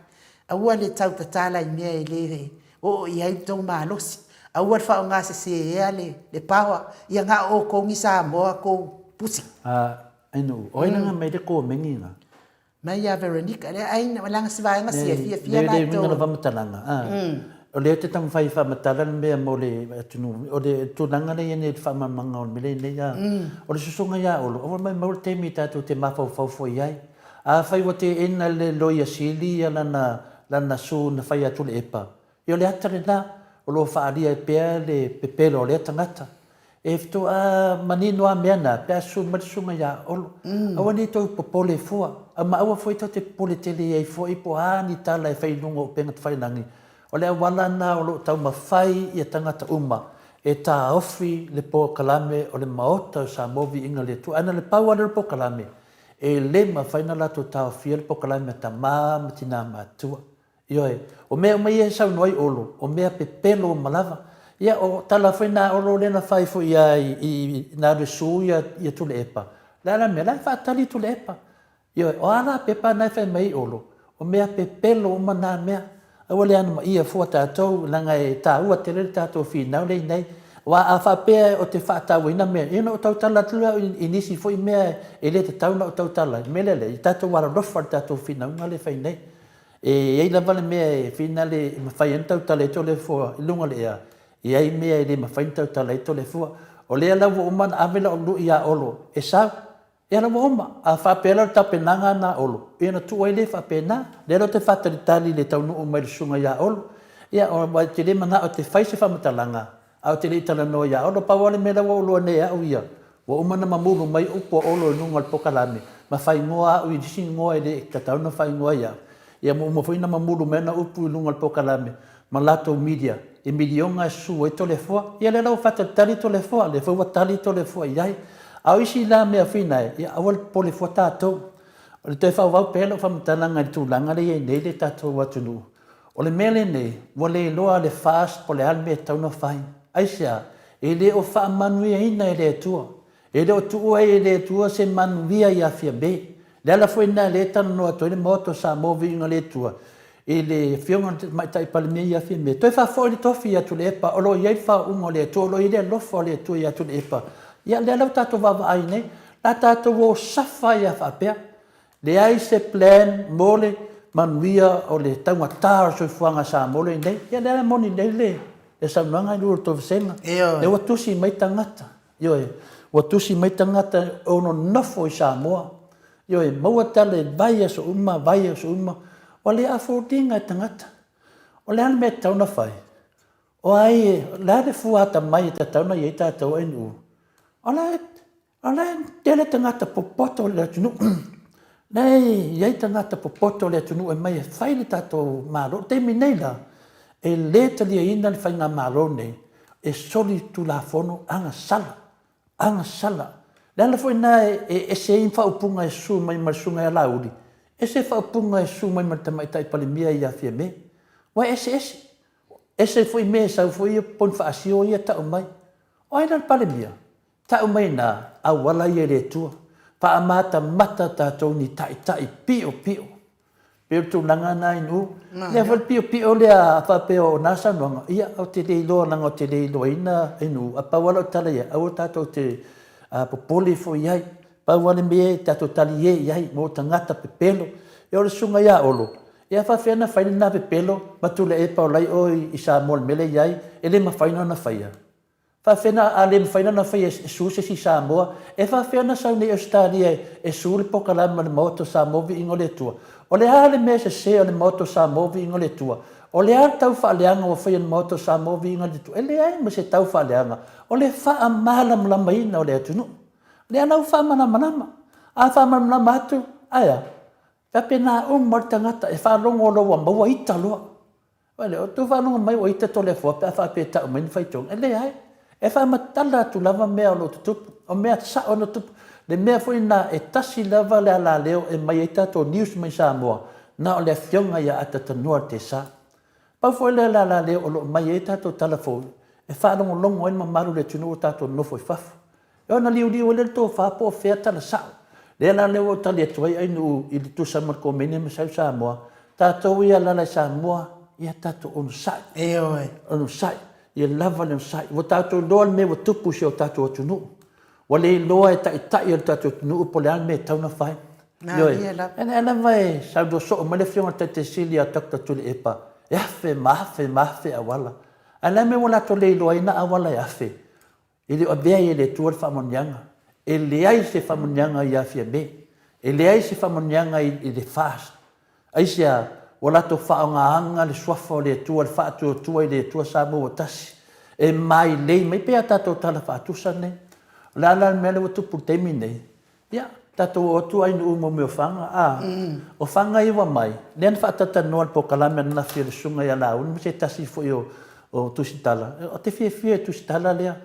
Aua le tau tatala i mea e le oo i ai le tou malosi. Aua le faaaoga sese ea le le power, ia na o outou ni Samoa tou pusi. A, Ainuu, o ai lana mai le komeni na? Mai ia Veronica, lea ai leaga se vaega sia fiafia latou. Le uiga o le faamatalaga, a, o lea ou te taumafai e faamatala le mea mo le atunuu, o le tulaga lea e i ai nei i le faamalamalamaga o le mea lea e i ai nei, a, o le sosoga ia Olo, aua maumau le taimi tatou te mafaufau foi i ai. Afai ua teena e le Loia Sili lana, lana sue na fai ia Tuilaepa, Ia o le ata lena, o lo o faaalia ai pea le pepelo o lea tagata. E faatoa manino lava mea na pe a susu mai le susuga ia Olo. Aua ne i tou popole fua, ma aua foi tou te popole tele ai foi po o a ni tala e fai i luga o upega tafailagi. O le auala lena o lo o taumafai ia tagata uma e taofi le polokalame o le Maota o Samoa Viiga i le Atua. Ae na o le pau lava lea o le polokalame, e le mafai ona latou taofia le polokalame a tama ma tina matutua. Ioe. O mea uma ia e saunoa ai Olo, o mea pepelo uma lava. Ia, o tala foi na a Olo lea na fai foi ia i, na alu e sue ia, ia Tuilaepa. O le a la le mea? O la e faatali Tuilaepa. Ioe. O a la pepa na e fai mai ai Olo, o mea pepelo uma na mea. Aua le anomaia fua tatou, leaga e taua tele le tatou finau lea i inei. Aua a faapea ou te faatauaina mea, ia ona ou tautala atu lea i nisi foi mea e le tatau ona ou tautala ai. O le mea lea, leai, tatou alolofa i le tatou finauga lea e fai nei. E i ai lava le mea e finale e mafai ai ona tautala ai Toleafoa i luga o le ea, e i ai mea e le mafai ona tautala ai Toleafoa. O lea la ua uma ona ave lau lui ia Olo e sau, ia la ua uma. A faapea la o le tapenaga lena a Olo, ia ona tuu ai lea faapena. O lea la ou te faatalitali i le taunuu mai o le susuga ia Olo. Ia aua ou te le manao e te fai se faamatalaga Ae ou te le i talanoa ia Olo, pau lava le mea la ua ou iloa nei e au ia, ua uma ona mamulu mai upu a Olo i luga o le pokalame, ma faaigoa au i isi igoa e le tatau ona faaigoa ai au. Ia ma uma foi ona mamulu mai ana upu i luga o le pokalame ma latou media i miliona e susu ai Toleafoa. Ia lea la ua faatalitali Toleafoa, lea foi ua tali Toleafoa i ai. A o isi la mea fina e, ia aua le popole fua tatou. O le toe faaauau pea lau faamatalaga i le tulaga lea e i ai nei le tatou atunuu, O le mea lenei, ua le iloa le FAST po o le a le mea e tatau ona fai. Aisea? E le o faamanuiaina e le Atua. E le o tuua ai e le Atua se manuia ia Fiame. Le ala foi lena lea e talanoa atu ai le Maota o Samoa Viiga le Atua i le Afioga i le Tamaitai Palemia ia Fiame, toe faafoi le tofi ia Tuilaepa, o lo o i ai le faauuga o le Atua, o lo o i ai le alofa o le Atua ia Tuilaepa. Ia lea la ua tatou vaavaai nei, o le a tatou o safa ai lava faapea. Leai se plan mo le manuia o le taugata o le soifuaga a Samoa lea nei. Ia lea la e moni nei le le saunoaga i lua o le Toevasega. Ioe. Lea ua tusi mai tagata. Ioe. Ua tusi mai tagata e ono nofo i Samoa. Ioe. Maua tala i vaiaso uma, vaiaso uma. Ua le afford ina e tagata. O le a le mea e tatau ona fai? O ai, o le a le fua atamai e tatau ona i ai tatou NU? O la e O la e tele tagata popoto o le atunuu. La e i ai tagata popoto o le atunuu e mai e fai le tatou Malo. O le taimi nei la, e le taliaina le faigamalo lenei e solitulafono agasala, agasala. O le ala foi lena e ese ai faaupuga e susu mai ma le Susuga ia Laauli, ese faaupuga e susu mai ma le Tamaitai Palemia ia Fiame. Ua eseese. Ese foi mea e sau foi ia Ponifasio ia tau mai. O ai la le Palemia? Tau mai na auala ia i le Atua. Faamatamata tatou ni taitai piopio. Pei o le tulaga na Inu. Lea foi le piopio lea a faapea o na saunoaga, ia ou te le iloa leaga ou te le iloaina Inu. A pau lava lau tala i ai, aua tatou te popole foi i ai. Pau lava le mea tatou talie i ai mo tagata pepelo. Ia o le susuga ia Olo, ia e faapefea ona fai lena pepelo ma Tuilaepa o la e i o i Samoa i le mea lea e i ai, e le mafai ona faia. Faafefea na, a le mafai ona faia e sue se isi Samoa, e faafefea ona sau nei Ausetalia e sue le polokalame a le Maota o Samoa Viiga o le Atua? O le a le mea sese o le Maota o Samoa Viiga o le Atua? O le a le tau faaleaga ua faia e le Maota o Samoa Viiga o le Atua? E leai ma se tau faaleaga, o le faamalamalamaina o le atunuu. O lea la ua faamalamalama. A faamalamalama atu, ae a? Faapena uma le tagata e faalogo loa ua maua ita loa. Vaai lea, o tou faalogo mai ua ita Toleafoa pe a faapea e tau mai ni faitioga. E leai. E faamatala atu lava mea o lo o tutupu. O mea sao na tutupu. Le mea foi lena e tasi lava le alaleo e aumai ai tatou news mai Samoa, na o le Afioga ia Atatanoa le Tesa. Pau foi lea o le alaleo o lo o aumai ai tatou tala fou e faalogologo ai le mamalu o le atunuu o tatou nonofo i fafo. E ona liuliu ai lea le tofa po o fea tala sao. Lea la lea ua ou tali atu ai Ainuu i le tusa ma le komeni ma sau i Samoa, tatou ia alala i Samoa, ia tatou onosai. Ioe. Onosai. Ia lava le onosai. Ua tatou iloa le mea ua tupu i si o tatou atunuu. Ua le iloa e taitai o le tatou atunuu po o le a le mea e tatau ona fai. Ioe. Ia lea lava e saunoa soo mai le Afioga i le Taitai Sili ia Doctor Tuilaepa, e afe ma afe ma afe auala. Ae o le a le mea ua latou le iloa ai na auala e afe? E le o avea ai e le Atua le faamanuiaga. E leai se faamanuiaga ia Fiame. E leai se faamanuiaga i le FAST. Aisea? Ua latou faaaogaina le Suafa o le Atua, le faatuatua i le Atua Samoa ua tasi, e mailei mai pei a tatou tala faatusa nei. O le a la le mea lea ua tupu i le taimi nei? Ia, tatou o atu ainuu mo mea o faga, a. O faga ia ua aumai, lea na faatalatanoa i le polokalame ananafi a le Susuga ia Laauli ma se tasi foi o Tusitala. Ou te fiafia i le Tusitala lea,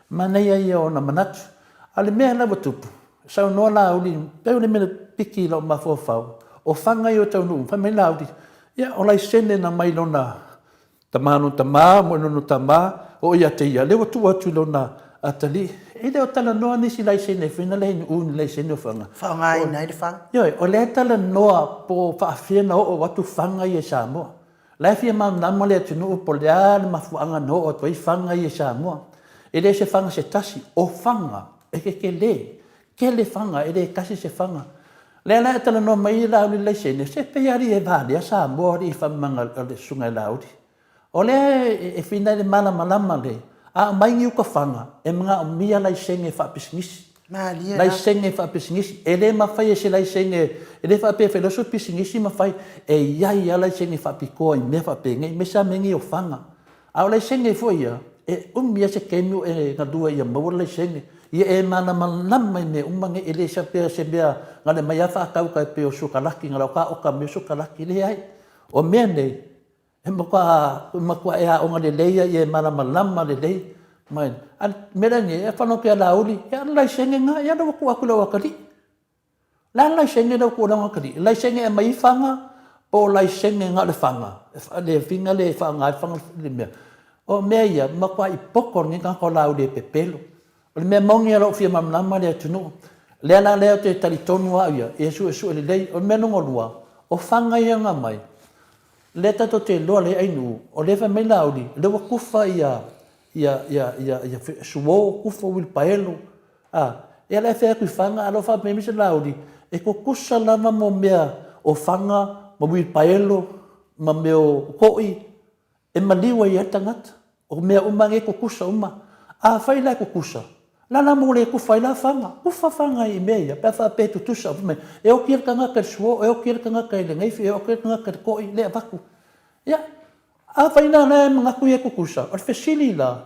manaia ia o ona manatu. A o le mea la ua tupu, saunoa Laauli, pei o le mea na piki i lou mafaufau, o faga ia o taunuu, fai mai Laauli, ia o laisene na aumai lona Tama lona tama, moe lona tama, oo ia te ia, lea ua tuu atu i lona atalii. E le o talanoa nisi laisene foi na le uu ni laisene o faga. Faaaogaina ai le faga. Ioe, o lea e talanoa po o faafia na oo atu faga ia i Samoa. O la e fia malamalama le atunuu po o le a le mafuaaga na oo atu ai faga ia i Samoa. E le o se faga se tasi, o faga e tetele Tele faga, e le tasi se faga. Lea la e talanoa mai ai Laauli i le laisene, se pei lava alii e valea Samoa alii faamumaga o le susuga ia Laauli. O lea e finai le malamalama le, a aumai ni uta faga, e manaomia laisene faapisinisi. Malie la. Laisene faapisinisi. E le mafai e se laisene, e le faapea e fai loa sou pisinisi ma fai. E i ai lava laisene faapitoa i mea faapenei, aemaise lava mea nei o faga. A o laisene foi ia, e umi lava se taimi o e galue ia maua le laisene. Ia e malamalama i mea uma nei, e le faapea o se mea na ona aumai lava faatau tai pei o sukalaki, na o lau oka mai o sukalaki. Leai. O mea nei, e matua, matua e aoga lelei lava ia e malamalama lelei. Ma, a o le mea lea nei, e faalogo atu ia Laauli, ia o le laisene lena, ia lea ua tuu atu i lou atalii. O le a le laisene lea ua tuu i lou atalii? Laisene e aumai ai faga po o laisene na o le faga, le fina lea e faaaoga ai le faga i le mea. O mea ia, matuai poto lenei tagata o Laauli e pepelo. O le mea moni lava o lo o fia malamalama le atunuu, lea la lea ou te talitonu au ia, ia suesue lelei. O le mea lona lua, o faga ia na aumai, lea tatou te iloa lelei ainuu, o lea e fai mai Laauli, o lea ua tufa ia suo, tufa uilipaelo, A, ia la e fai atu i faga, a o la e faapea mai se Laauli, e tutusa lava mo mea o faga ma uilipaelo ma mea o toi e maliu ai lava le tagata. O mea uma nei e tutusa uma. Afai la e tutusa, o le a la le mea ua le tufa ai la faga? Tufa faga i mea ia pe a faapea e tutusa. Fai mai, e oti ai le tagata i le suo, e oti ai le tagata i le gaifi, e oti ai le tagata i le toi, lea e avatu. Ia, afai la o la e manatu ia e tutusa, o le fesili la,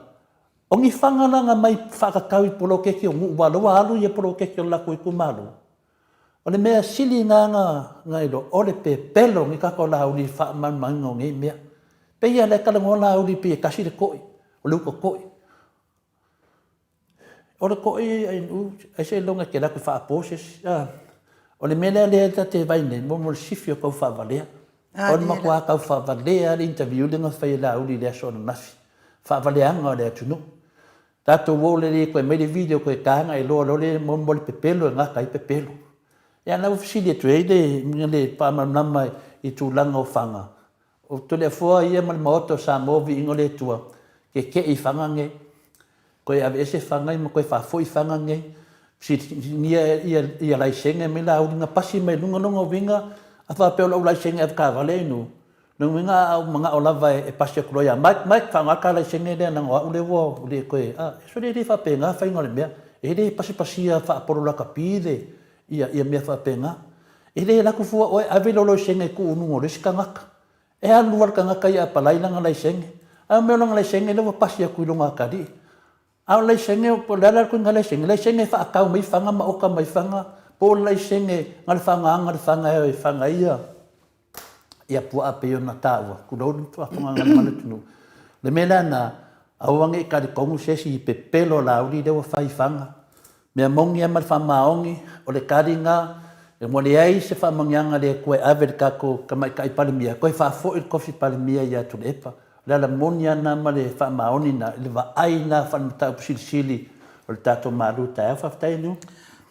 O ni faga la na aumai faatatau i poloketi o nuu aua o lea ua alu ia poloketi o le latou itumalo. O le mea sili lena na iloa, o le pepelo o nei tagata o Laauli i le faamalamalamaina o nei mea. Pei lava o lea e talanoa Laauli pei e tasi le toi, o le uta toi. O le toi ai seiloga e te alu atu e faapo se isi a. O le mea lea lea ta te vaai nei, mo le sifi o tau faavalea. O le matua tau faavalea lava le interview lea na fai e Laauli i le aso ananafi. Faavaleaga o le atunuu. Tatou o lelei toe aumai le video toe ta ona e iloa loa lea mo le pepelo e gata ai pepelo. Ia lena ua fesili atu ai le le faamalamalama i tulaga o faga. O Toleafoa ia ma le Maota o Samoa viiga o le Atua, keke'i i faga nei. Toe aveese faga ia ma toe faafoi faga nei. Fesiligia ia laisene mai Laauli na pasi mai luga lona uiga a faapea o lau laisene avetaavale ai nuu, Lona uiga a ou manao lava e pasi atu loa ia Mike, Mike faaaoga le ta laisene lea leaga o au lea ua le toe, a, sole e le faapena faiga o le mea. E le pasipasia faapolo lakapi le, ia, ia mea faapena. E le alu atu fua oe ave lou laisene e tuu i luga o le isi tagata. E alu lava le tagata ia apalai lana laisene. A o mea o lana laisene lea ua pasi atu i lona atalii. A o le laisene, po o le a la le ituaiga laisene, laisene e faatau mai faga ma oka mai faga, po o le laisene na o le faagaga o le faga e faga ai ia, ia puaa pei ona taua, tulou le faafofogaaga a le atunuu. O le mea la lena, aua ne i talitonu se isi i pepelo Laauli lea ua fai i faga. Mea moni lava ma le faamaoni, o le tali lena, ua leai se faamanuiaga a le Atua e ave i le tatou Tamaitai Palemia, toe faafoi le tofi Palemia ia Tuilaepa. O le ala moni lava lena ma le faamaoni lena i le vaai lena faale-mataupu silisili o le tatou Malo taeao. Faafetai Anu.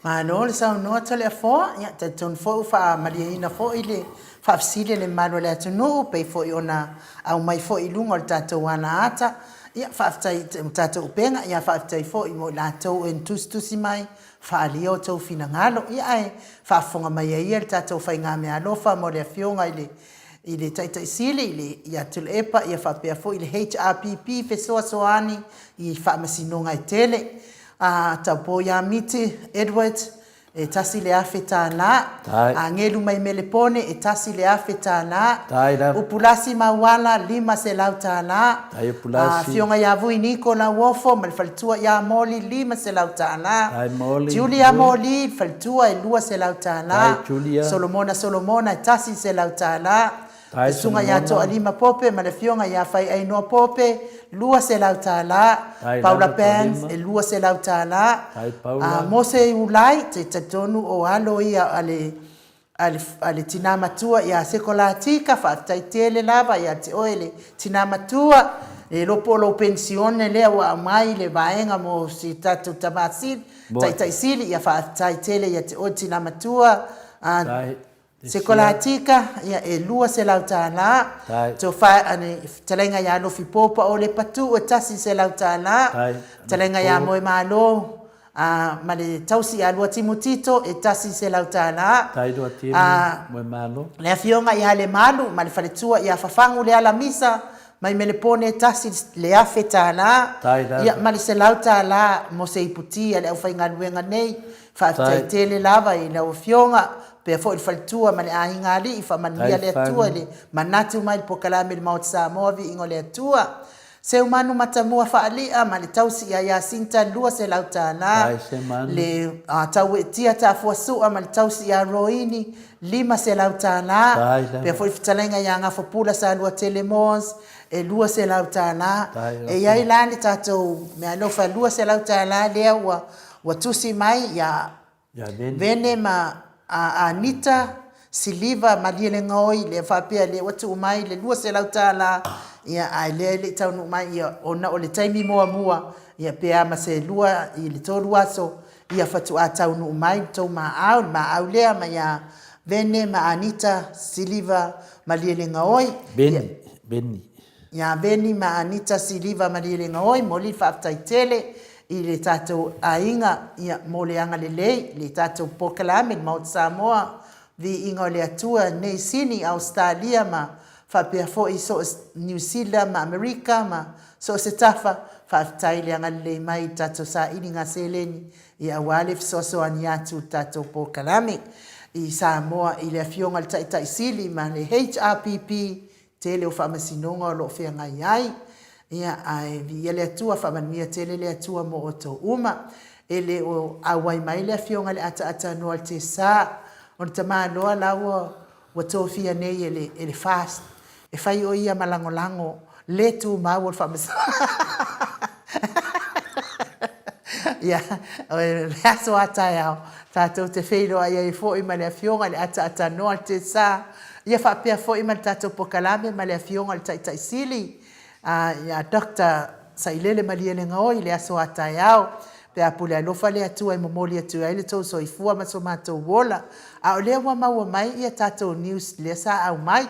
Malo le saunoa Toleafoa. Ia, talitonu foi ua faamalieina foi le faafesili a le mamalu o le atunuu, pei foi ona aumai foi i luga o le tatou alaata. Ia, faafetai i le tatou upega, ia faafetai foi mo i latou e na tusitusi mai, faaalia outou finagalo. Ia ae faafofoga mai ai ia le tatou faigameaalofa mo le Afioga i le i le Taitai Sili i le ia Tuilaepa ia faapea foi le HRPP fesoasoani i faamasinoga e tele. A Taupo ia Miti Edward e $1,000. Agelu mai Melepone e $1,000. Upulasi Mauala $500. Afioga ia Vui Niko Lauofo ma le faletua ia Moli $500. Julia Moli le faletua e $200. Solomona Solomona e $100. Le Susuga ia Toalima Pope ma le Afioga ia Faiainoa Pope, $200. Paula Bangs, e $200. Mose Iulai, te talitonu o alo ia a le a le tina matua ia Sekolatika, faafetai tele lava ia te oe le tina matua, e le iloa po o lou penisione lea ua aumai le vaega mo si tatou tama sili, taitai sili, ia faafetai tele ia te oe le tina matua. Sekolatika, ia e $200. Tofa a le fetalaiga ia Alofi Popa o le Patu e $100. Fetalaiga ia Moemalo a ma le tausi ia Luatimu Tito e $100. A le afioga ia Lemalu ma le faletua ia Fafagu Lealamisa mai Melepone e $1,000. Ia ma le $100 mo se iputi a le aufaigaluega nei. Faafetai tele lava i lau Afioga, faapea foi le faletua ma le aiga alii, faamanuia le Atua i le manatu mai le polokalame i le Maota Samoa, viiga o le Atua. Seumanu Matamua Faalia ma le tausi ia Yasinta $200, le Tauetia Tafuasua ma le tausi ia Roini $500, faapea foi le fetalaiga ia Gafapula Saluatele Moores e $200. E i ai la le tatou meaalofa $200 lea ua Ua tusi mai ia Vene ma Anita Siliva Malielegaoi lea faapea lea ua tuu mai le $200 ia ae lea e le i taunuu mai ia ona o le taimi muamua ia pe a ma se 2 i le 3 aso ia faatoa taunuu mai le tou maau le maau lea mai ia Vene ma Anita Siliva Malielegaoi. Veni, Veni. Ia Veni ma Anita Siliva Malielegaoi momoli le faafetai tele i le tatou aiga ia mo le agalelei i le tatou polokalame le Maota Samoa Viiga o le Atua nei Sini Ausetalia ma faapea foi so o Niu Sila ma Amerika ma so o se tafa faafetai le agalelei mai i le tatou sailiga seleni ia aua le fesoasoani atu i le tatou polokalame i Samoa i le Afioga i le Taitai Sili ma le HRPP tele o faamasinoga o lo o feagai ai, ia, ae viia le Atua, faamanuia tele le Atua mo outou uma. E le o auai mai le Afioga i le Ataata Noa Tesa, o le tamaloa la ua, ua tofia nei e le, e le FAST, e fai o ia ma lagolago le tumau o le faamasinoga. Ia, o le aso a taeao, tatou te feiloai ai foi ma le Afioga i le Ataata Noa Tesa, Ia faapea foi ma le tatou polokalame ma le Afioga i le Taitai Sili ia Doctor Sailele Malielegaoi i le aso a taeao, pe a pule alofa le Atua e momoli atu ai le tou soifua ma so matou ola. A o lea ua maua mai ia tatou news lea sa aumai.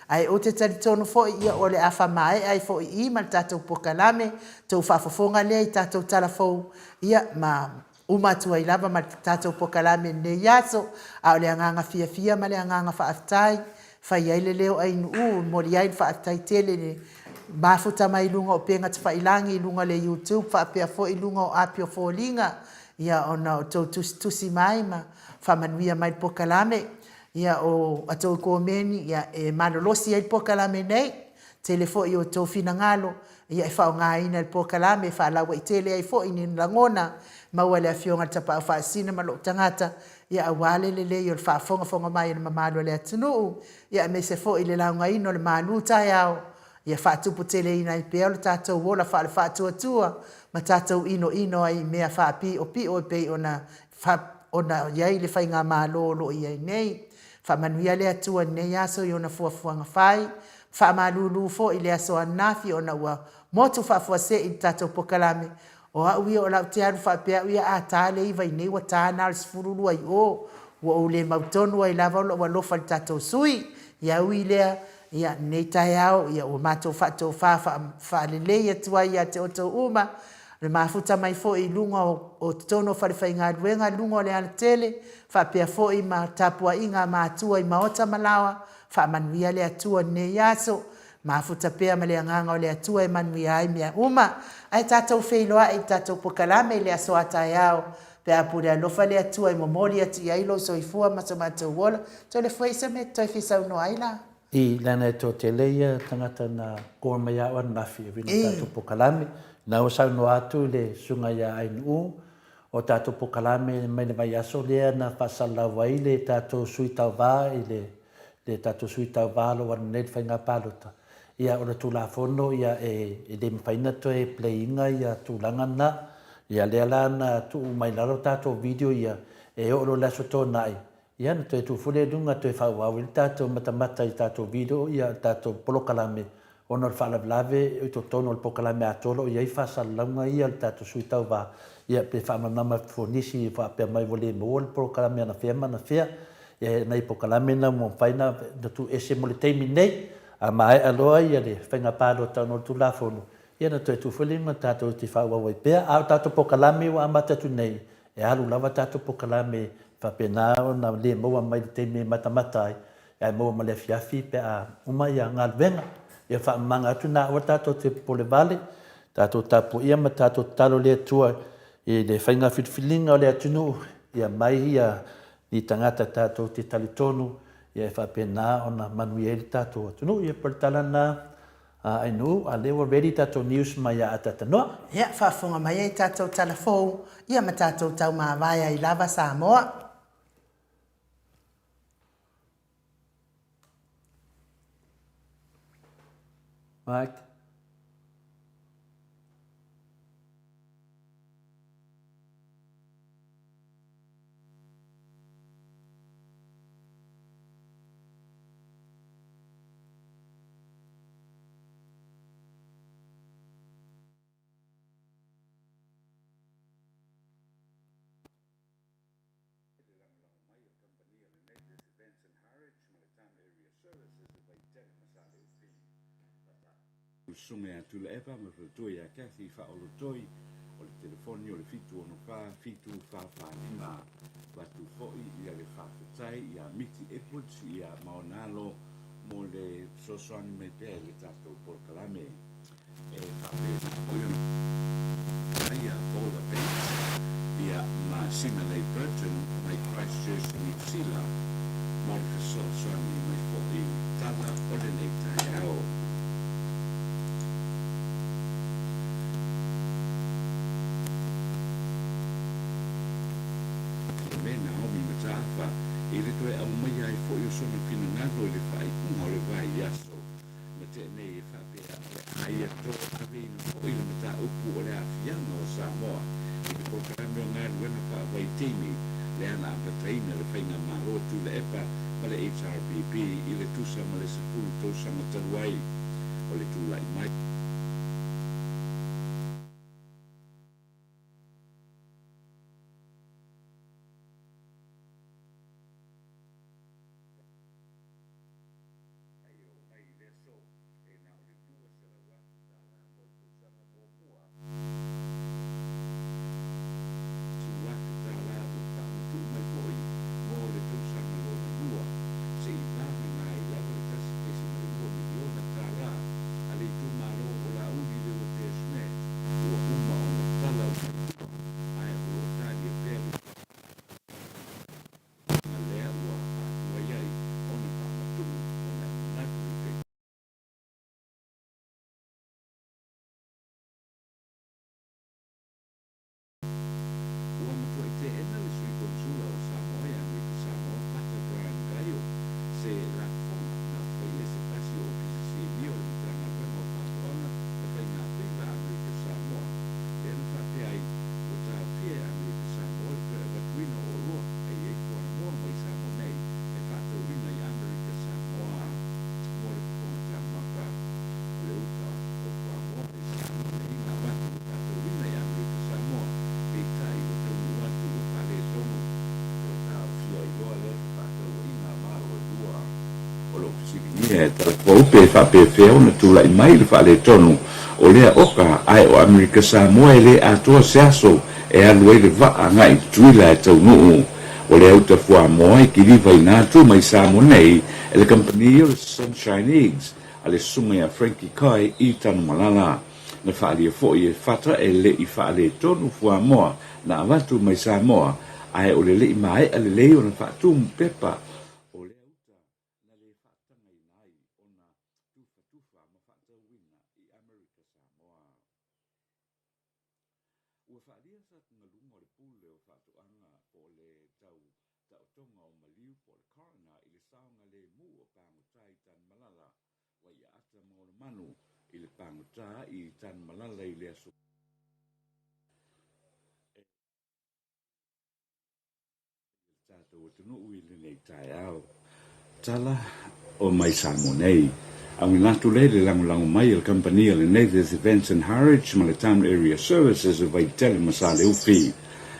Ae ou te talitonu foi ia o le a faamaea ai foi i i ma le tatou polokalame, tou faafofoga lea i tatou tala fou ia ma uma atu ai lava ma le tatou polokalame i lenei aso, a o le agaga fiafia ma le agaga faafetai, fai ai le leo Ainuu e momoli ai le faafetai tele i le mafuta mai luga o upega tafailagi i luga o le YouTube faapea foi i luga o api o foliga, ia ona o tou tusitusi mai ma faamanuia mai le polokalame, ia o a tou komeni ia e malolosi ai le polokalame nei, tele foi o tou finagalo Ia e faaaogaina le polokalame e faalauaitele ai foi ni lagona maua e le Afioga i le Tapaau Faasisina ma lou tagata, ia aua le lelei o le faafogafoga mai a le mamalu o le atunuu, ia aemaise foi le laugaina o le malu taeao, ia faatuputeleina ai pea lo tatou ola faale-faatuatua ma tatou inoino ai i mea faapiopio e pei ona ona i ai le faigamalo o lo o i ai nei. Faamanuia le Atua i lenei aso i ona fuafuaga fai, Faamalulu foi i le aso ananafi ona ua motu faafuasei le tatou polokalame. O au ia o lau te alu faapea au ia a ta le iva i nei ua ta na o le 12 i o. Ua ou le mautonu ai lava o lou alofa i le tatou sui. Ia ui lea, Ia, lenei taeao, ia, ua matou faatofa faalelei atu ai ia te outou uma, le mafuta mai foi i luga o totonu o falefaigaluega, luga o le alatele, faapea foi ma tapuaiga a matua i maota ma laoa, faamanuia le Atua i lenei aso. Mafuta pea ma le Agaga o le Atua e manuia ai mea uma. Ae tatou feiloai i le tatou pokalame i le aso a taeao, pe a pule alofa le Atua e momoli atu i ai lou soifua ma so matou ola. Toleafoa e i ai se mea e te toe fia saunoa ai la? I, leaga e toatele ia tagata na call mai ia au ananafi e uiga i tatou pokalame. Na ua saunoa atu le susuga ia Ainuu, o tatou pokalame mai le vaiaso lea na faasalalau ai le tatou sui tauva i le le tatou sui tauva o lo o alu nei i le faiga palota, ia o le Tulafono ia e le mafai ona toe play ina ia tulaga na. Ia lea la na tuu mai lalo tatou video ia e oo loa i le Aso Toonai, ia ona toe tuu foi lea i luga toe faaauau ai le tatou matamata i tatou video ia tatou polokalame ona o le faalavelave i totonu o le polokalame atoa o lo o i ai faasalalauga ia o le tatou sui tauva, ia pe faamalamalama atu foi nisi faapea mai ua le maua le polokalame anafea ma anafea. Ia nai polokalame na ua mafai ona tuuese mo le taimi nei, a maea loa ia le faiga palota ona o le Tulafono, ia ona toe tuu foi lea ma tatou te faaauau ai pea. A o tatou polokalame ua amata atu nei, e alu lava tatou polokalame faapena ona le maua mai i le taimi e matamata ai, ae maua ma le afiafi pe a uma ia galuega. Ia faamamaga atu na aua tatou te popole vale, tatou tapuaia ma tatou tatalo i le Atua i le faiga filifiliga o le atunuu, ia mai ia ni tagata tatou te talitonu ia e faapena ona manuia ai le tatou atunuu. Ia pei o le tala lena a Ainuu, a lea ua ready tatou news mai ia Atatanoa. Ia, faafofoga mai ai tatou tala fou, ia ma tatou taumavae ai lava Samoa. Mike. Le lagolago mai a le kamupani a le Natives Events and Harwich ma le Town Area Services i Vaitele ma Saleufi. Susuga ia Tuilaepa ma Faletua ia Cathy Faaolotoi o le telefoni o le 764 7445. Avatu foi ia le faafetai ia Miti Edwards ia ma ona alo mo le fesoasoani mai pea i le tatou polokalame. E faapena foi ona faia Paula Bates ia ma Sina-Leigh Burton mai Christchurch i Niu Sila mo le fesoasoani mai foi tala o lenei taeao. Me Naomi Mataafa i le toe aumaia ai foi o sona finagalo i le faaiuga o le vaiaso na tea nei e faapea o le a ia toe aveina foi le mataupu o le aafiaga o Samoa i le polokalame o galuega faavaitaimi lea na amataina le Faigamalo Tuilaepa ma le HRPP i le tusa ma le 10 tausaga talu ai o le tulai mai Ai e oo mai i le aso, e na o le $200,000 mo le tausaga muamua. $1,000 ua faamatuu mai foi mo le tausaga lona lua, se i vagana ai lava le $1.2 miliona a le itumalo. Fesiligia e Talafou pe faapefea ona tulai mai le faaletonu o lea oka, ae o Amerika Samoa e le atoa se aso e alu ai le vaa agai i Tutuila e taunuu. O lea uta fuamoa i kilivaina atu mai Samoa nei e le kamupani o le Sunshine Eggs a le susuga ia Frankie Kai i Tanumalala. Na faaalia foi e Fata e le i faaletonu fuamoa na avatu mai Samoa, ae o le le i maea lelei ona faatumu pepa o lea uta na le faatagaina ai ona tufatufa ma faatauina i Amerika Samoa. Ua faaalia sa galuga o le pule o faatoaga po o le tau taotoga o maliu po o le coroner i le saogalemu o pagota i Tanumalala, Waiaata ma Olomanu i le pagota i Tanumalala i le aso e le tatou atunuu i lenei taeao. Tala o mai Samoa nei. Auina atu lea i le lagolago mai a le kamupani a le Nathers Events and Harwich ma le Town Area Services o Vaitele ma Saleufi.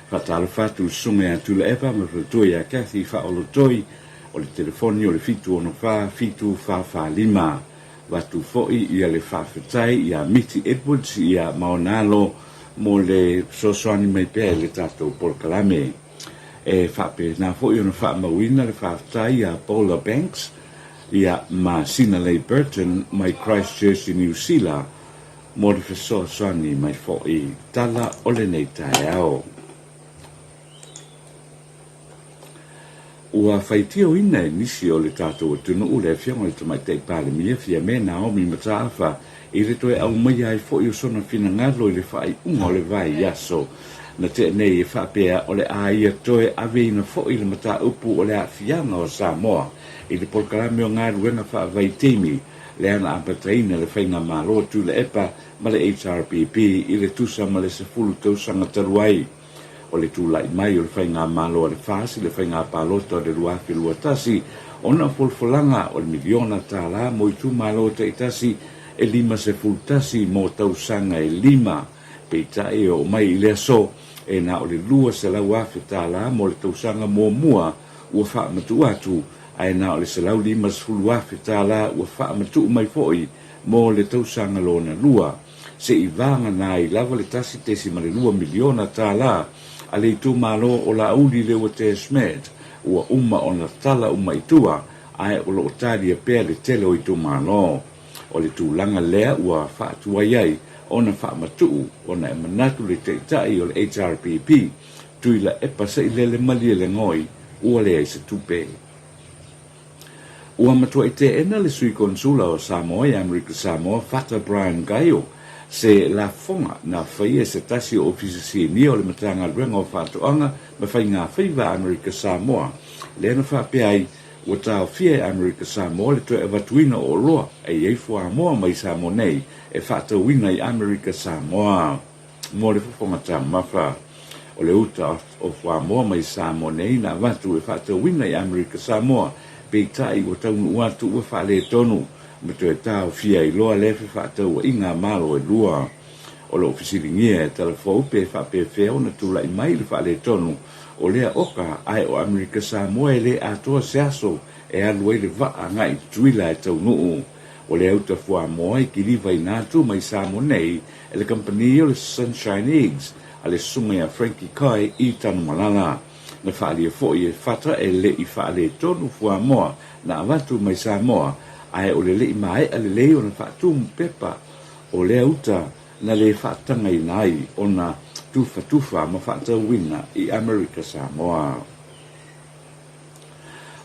Faatalofa atu i le Susuga ia Tuilaepa ma le faletua ia Cathy Faaolotoi o le telefoni o le 764 7445. Avatu foi ia le faafetai ia Miti Edwards ia ma ona alo mo le fesoasoani mai pea i le tatou polokalame. E faapena foi ona faamauina le faafetai ia Paula Banks ia ma Sinalei Burton mai Christchurch i Niu Sila mo le fesoasoani mai foi. Tala o lenei taeao. Ua faitioina e nisi o le tatou atunuu le Afioga i le Tamaitai Palemia Fiame Naomi Mataafa i le toe aumaia ai foi o sona finagalo i le faaiuga o le vaiaso na tea nei e faapea o le a ia toe aveina foi le mataupu o le aafiaga o Samoa i le polokalame o galuega faavaitaimi lea na amataina le Faigamalo Tuilaepa ma le HRPP i le tusa ma le 10 tausaga talu ai. O le tulai mai o le Faigamalo a le FAS i le faiga palota o le 2021, ona o folafolaga o le miliona tala mo itumalo taitasi e 51 mo tausaga e lima, peitai e oo mai i le aso, e na o le $200,000 tala mo le tausaga muamua ua faamatuu atu, ae na o le $150,000 tala ua faamatuu mai foi mo le tausaga lona lua. Se i vagana ai lava le $1.2 miliona a le itumalo o Laauli Leuatea Schmidt ua uma ona tala uma i tua, ae o lo o talia pea le tele o itumalo. O le tulaga lea ua faatuai ai ona faamatuu ona e manatu le taitai o le HRPP, Tuilaepa Sailele Malielegaoi, ua leai se tupe. Ua matuai teena le Sui Konsula o Samoa i Amerika Samoa, Fata Brian Gaio, se lafoga na faia e se tasi o Ofisa Sinia o le Matagaluega o Faatoaga ma Faigafaiva a Amerika Samoa, lea na faapea ai, ua taofia e Amerika Samoa le toe avatuina o oloa e i ai fuamoa mai Samoa nei e faatauina i Amerika Samoa. Mo le fofoga taumafa o le uta o fuamoa mai Samoa nei na avatu e faatauina i Amerika Samoa, peitai ua taunuu atu ua faaletonu ma toe taofia ai loa lea fefaatauaiga a Malo e lua. O lo o fesiligia e Talafou pe faapefea ona tulai mai le faaletonu o lea oka, ae o Amerika Samoa e le atoa se aso e alu ai le vaa agai i Tutuila e taunuu. O lea uta fuamoa i kilivaina atu mai Samoa nei e le kamupani o le Sunshine Eggs a le susuga ia Frankie Kai i Tanumalala. Na faaalia foi e Fata e le i faaletonu fuamoa na avatu mai Samoa, ae o le le i maea lelei ona faatumu pepa o lea uta na le faatagaina ai ona tufatufa ma faatauina i Amerika Samoa.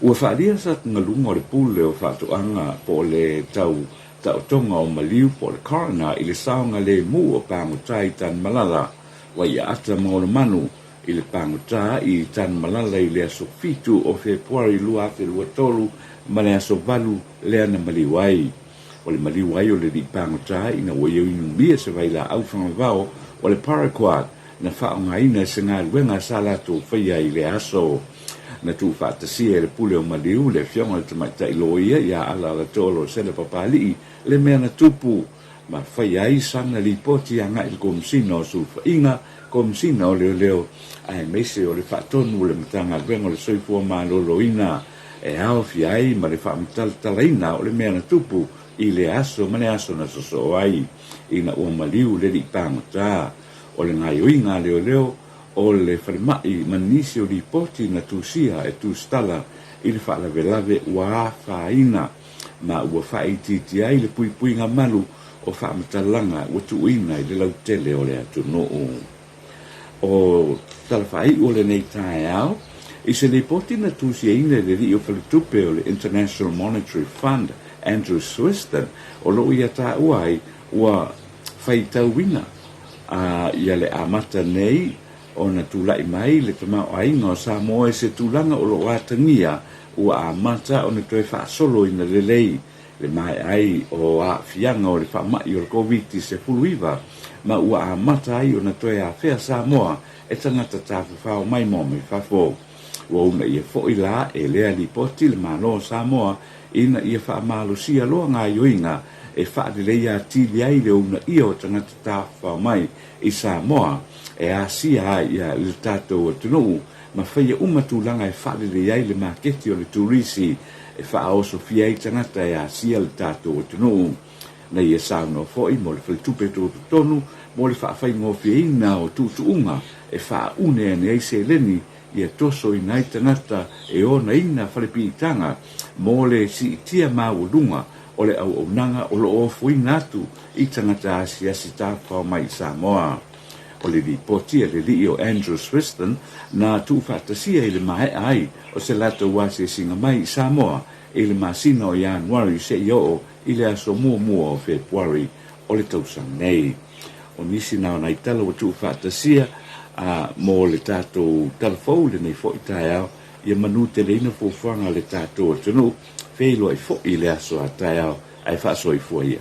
Ua faaalia sa galuga o le pule o faatoaga po o le tau taotoga o maliu po o le coroner i le saogalemu o pagota i Tanumalala, Waiaata ma Olomanu i le pagota i Tanumalala i le aso 7 o Fepuari 2023 ma le aso 8 lea na maliu ai. O le maliu ai o le alii pagota ina ua ia inumia se vailaau fagavao o le paraquat na faaaogaina e se galuega sa latou faia i lea aso. Na tuufaatasia e le pule o Maliu le afioga i le tamaitai loia ia Alaalatolo Sela Papalii le mea na tupu ma faia ai sana lipoti agai i le Komesina o Sulufaiga, Komesina o Leoleo aemaise o le faatonu o le Matagaluega o le Soifua Maloloina. e aofia ai ma le faamatalatalaina o le mea na tupu i lea aso ma le aso na sosoo ai ina ua maliu le alii pagota. O le gaoioiga a leoleo o le falemai ma nisi o lipoti na tusia e tusitala i le faalavelave ua afaina ma ua faaitiitia ai le puipuiga malu o faamatalaga ua tuuina i le lautele o le atunuu. O tala faaiu o lenei taeao, i se lipoti na tusiaina e le alii o faletupe o le International Monetary Fund, Andrew Swiston, o lo o ia taua ai ua faitauina a ia le amata nei ona tulai mai le tamaoaiga o Samoa i se tulaga o lo o atagia ua amata ona toe faasoloina lelei le maea ai o aafiaga o le faamai o le Koviti-19 ma ua amata ai ona toe afea Samoa e tagata tafafao maimoa mai fafo. Ua uunaia foi la e lea lipoti le Malo o Samoa ina ia faamalosia loa gaoioiga e faaleleia atili ai le uunaia o tagata tafafao mai i Samoa e asia ai le tatou atunuu ma faia uma tulaga e faalelei ai le maketi o le turisi e faaosofia ai tagata e asia le tatou atunuu. Na ia saunoa foi mo le faletupe tutotonu mo le faafaigofieina o tuutuuga e faaune ane ai seleni ia tosoina ai tagata e onaina falepiitaga mo le siitia maualuga o le auaunaga o lo o ofoina atu i tagata asiasi tafafao mai i Samoa. O le lipoti a le alii o Andrew Swiston na tuufaatasia i le maea ai o se latou asiasiga mai i Samoa i le masina o Ianuari seia oo i le aso muamua o Fepuari o le tausaga nei. O nisi na o nai tala ua tuufaatasia a mo le tatou tala fou i lenei foi taeao, ia manuteleina fuafuaga a le tatou atunuu, feiloai foi i le aso a taeao ae faasoifua ia.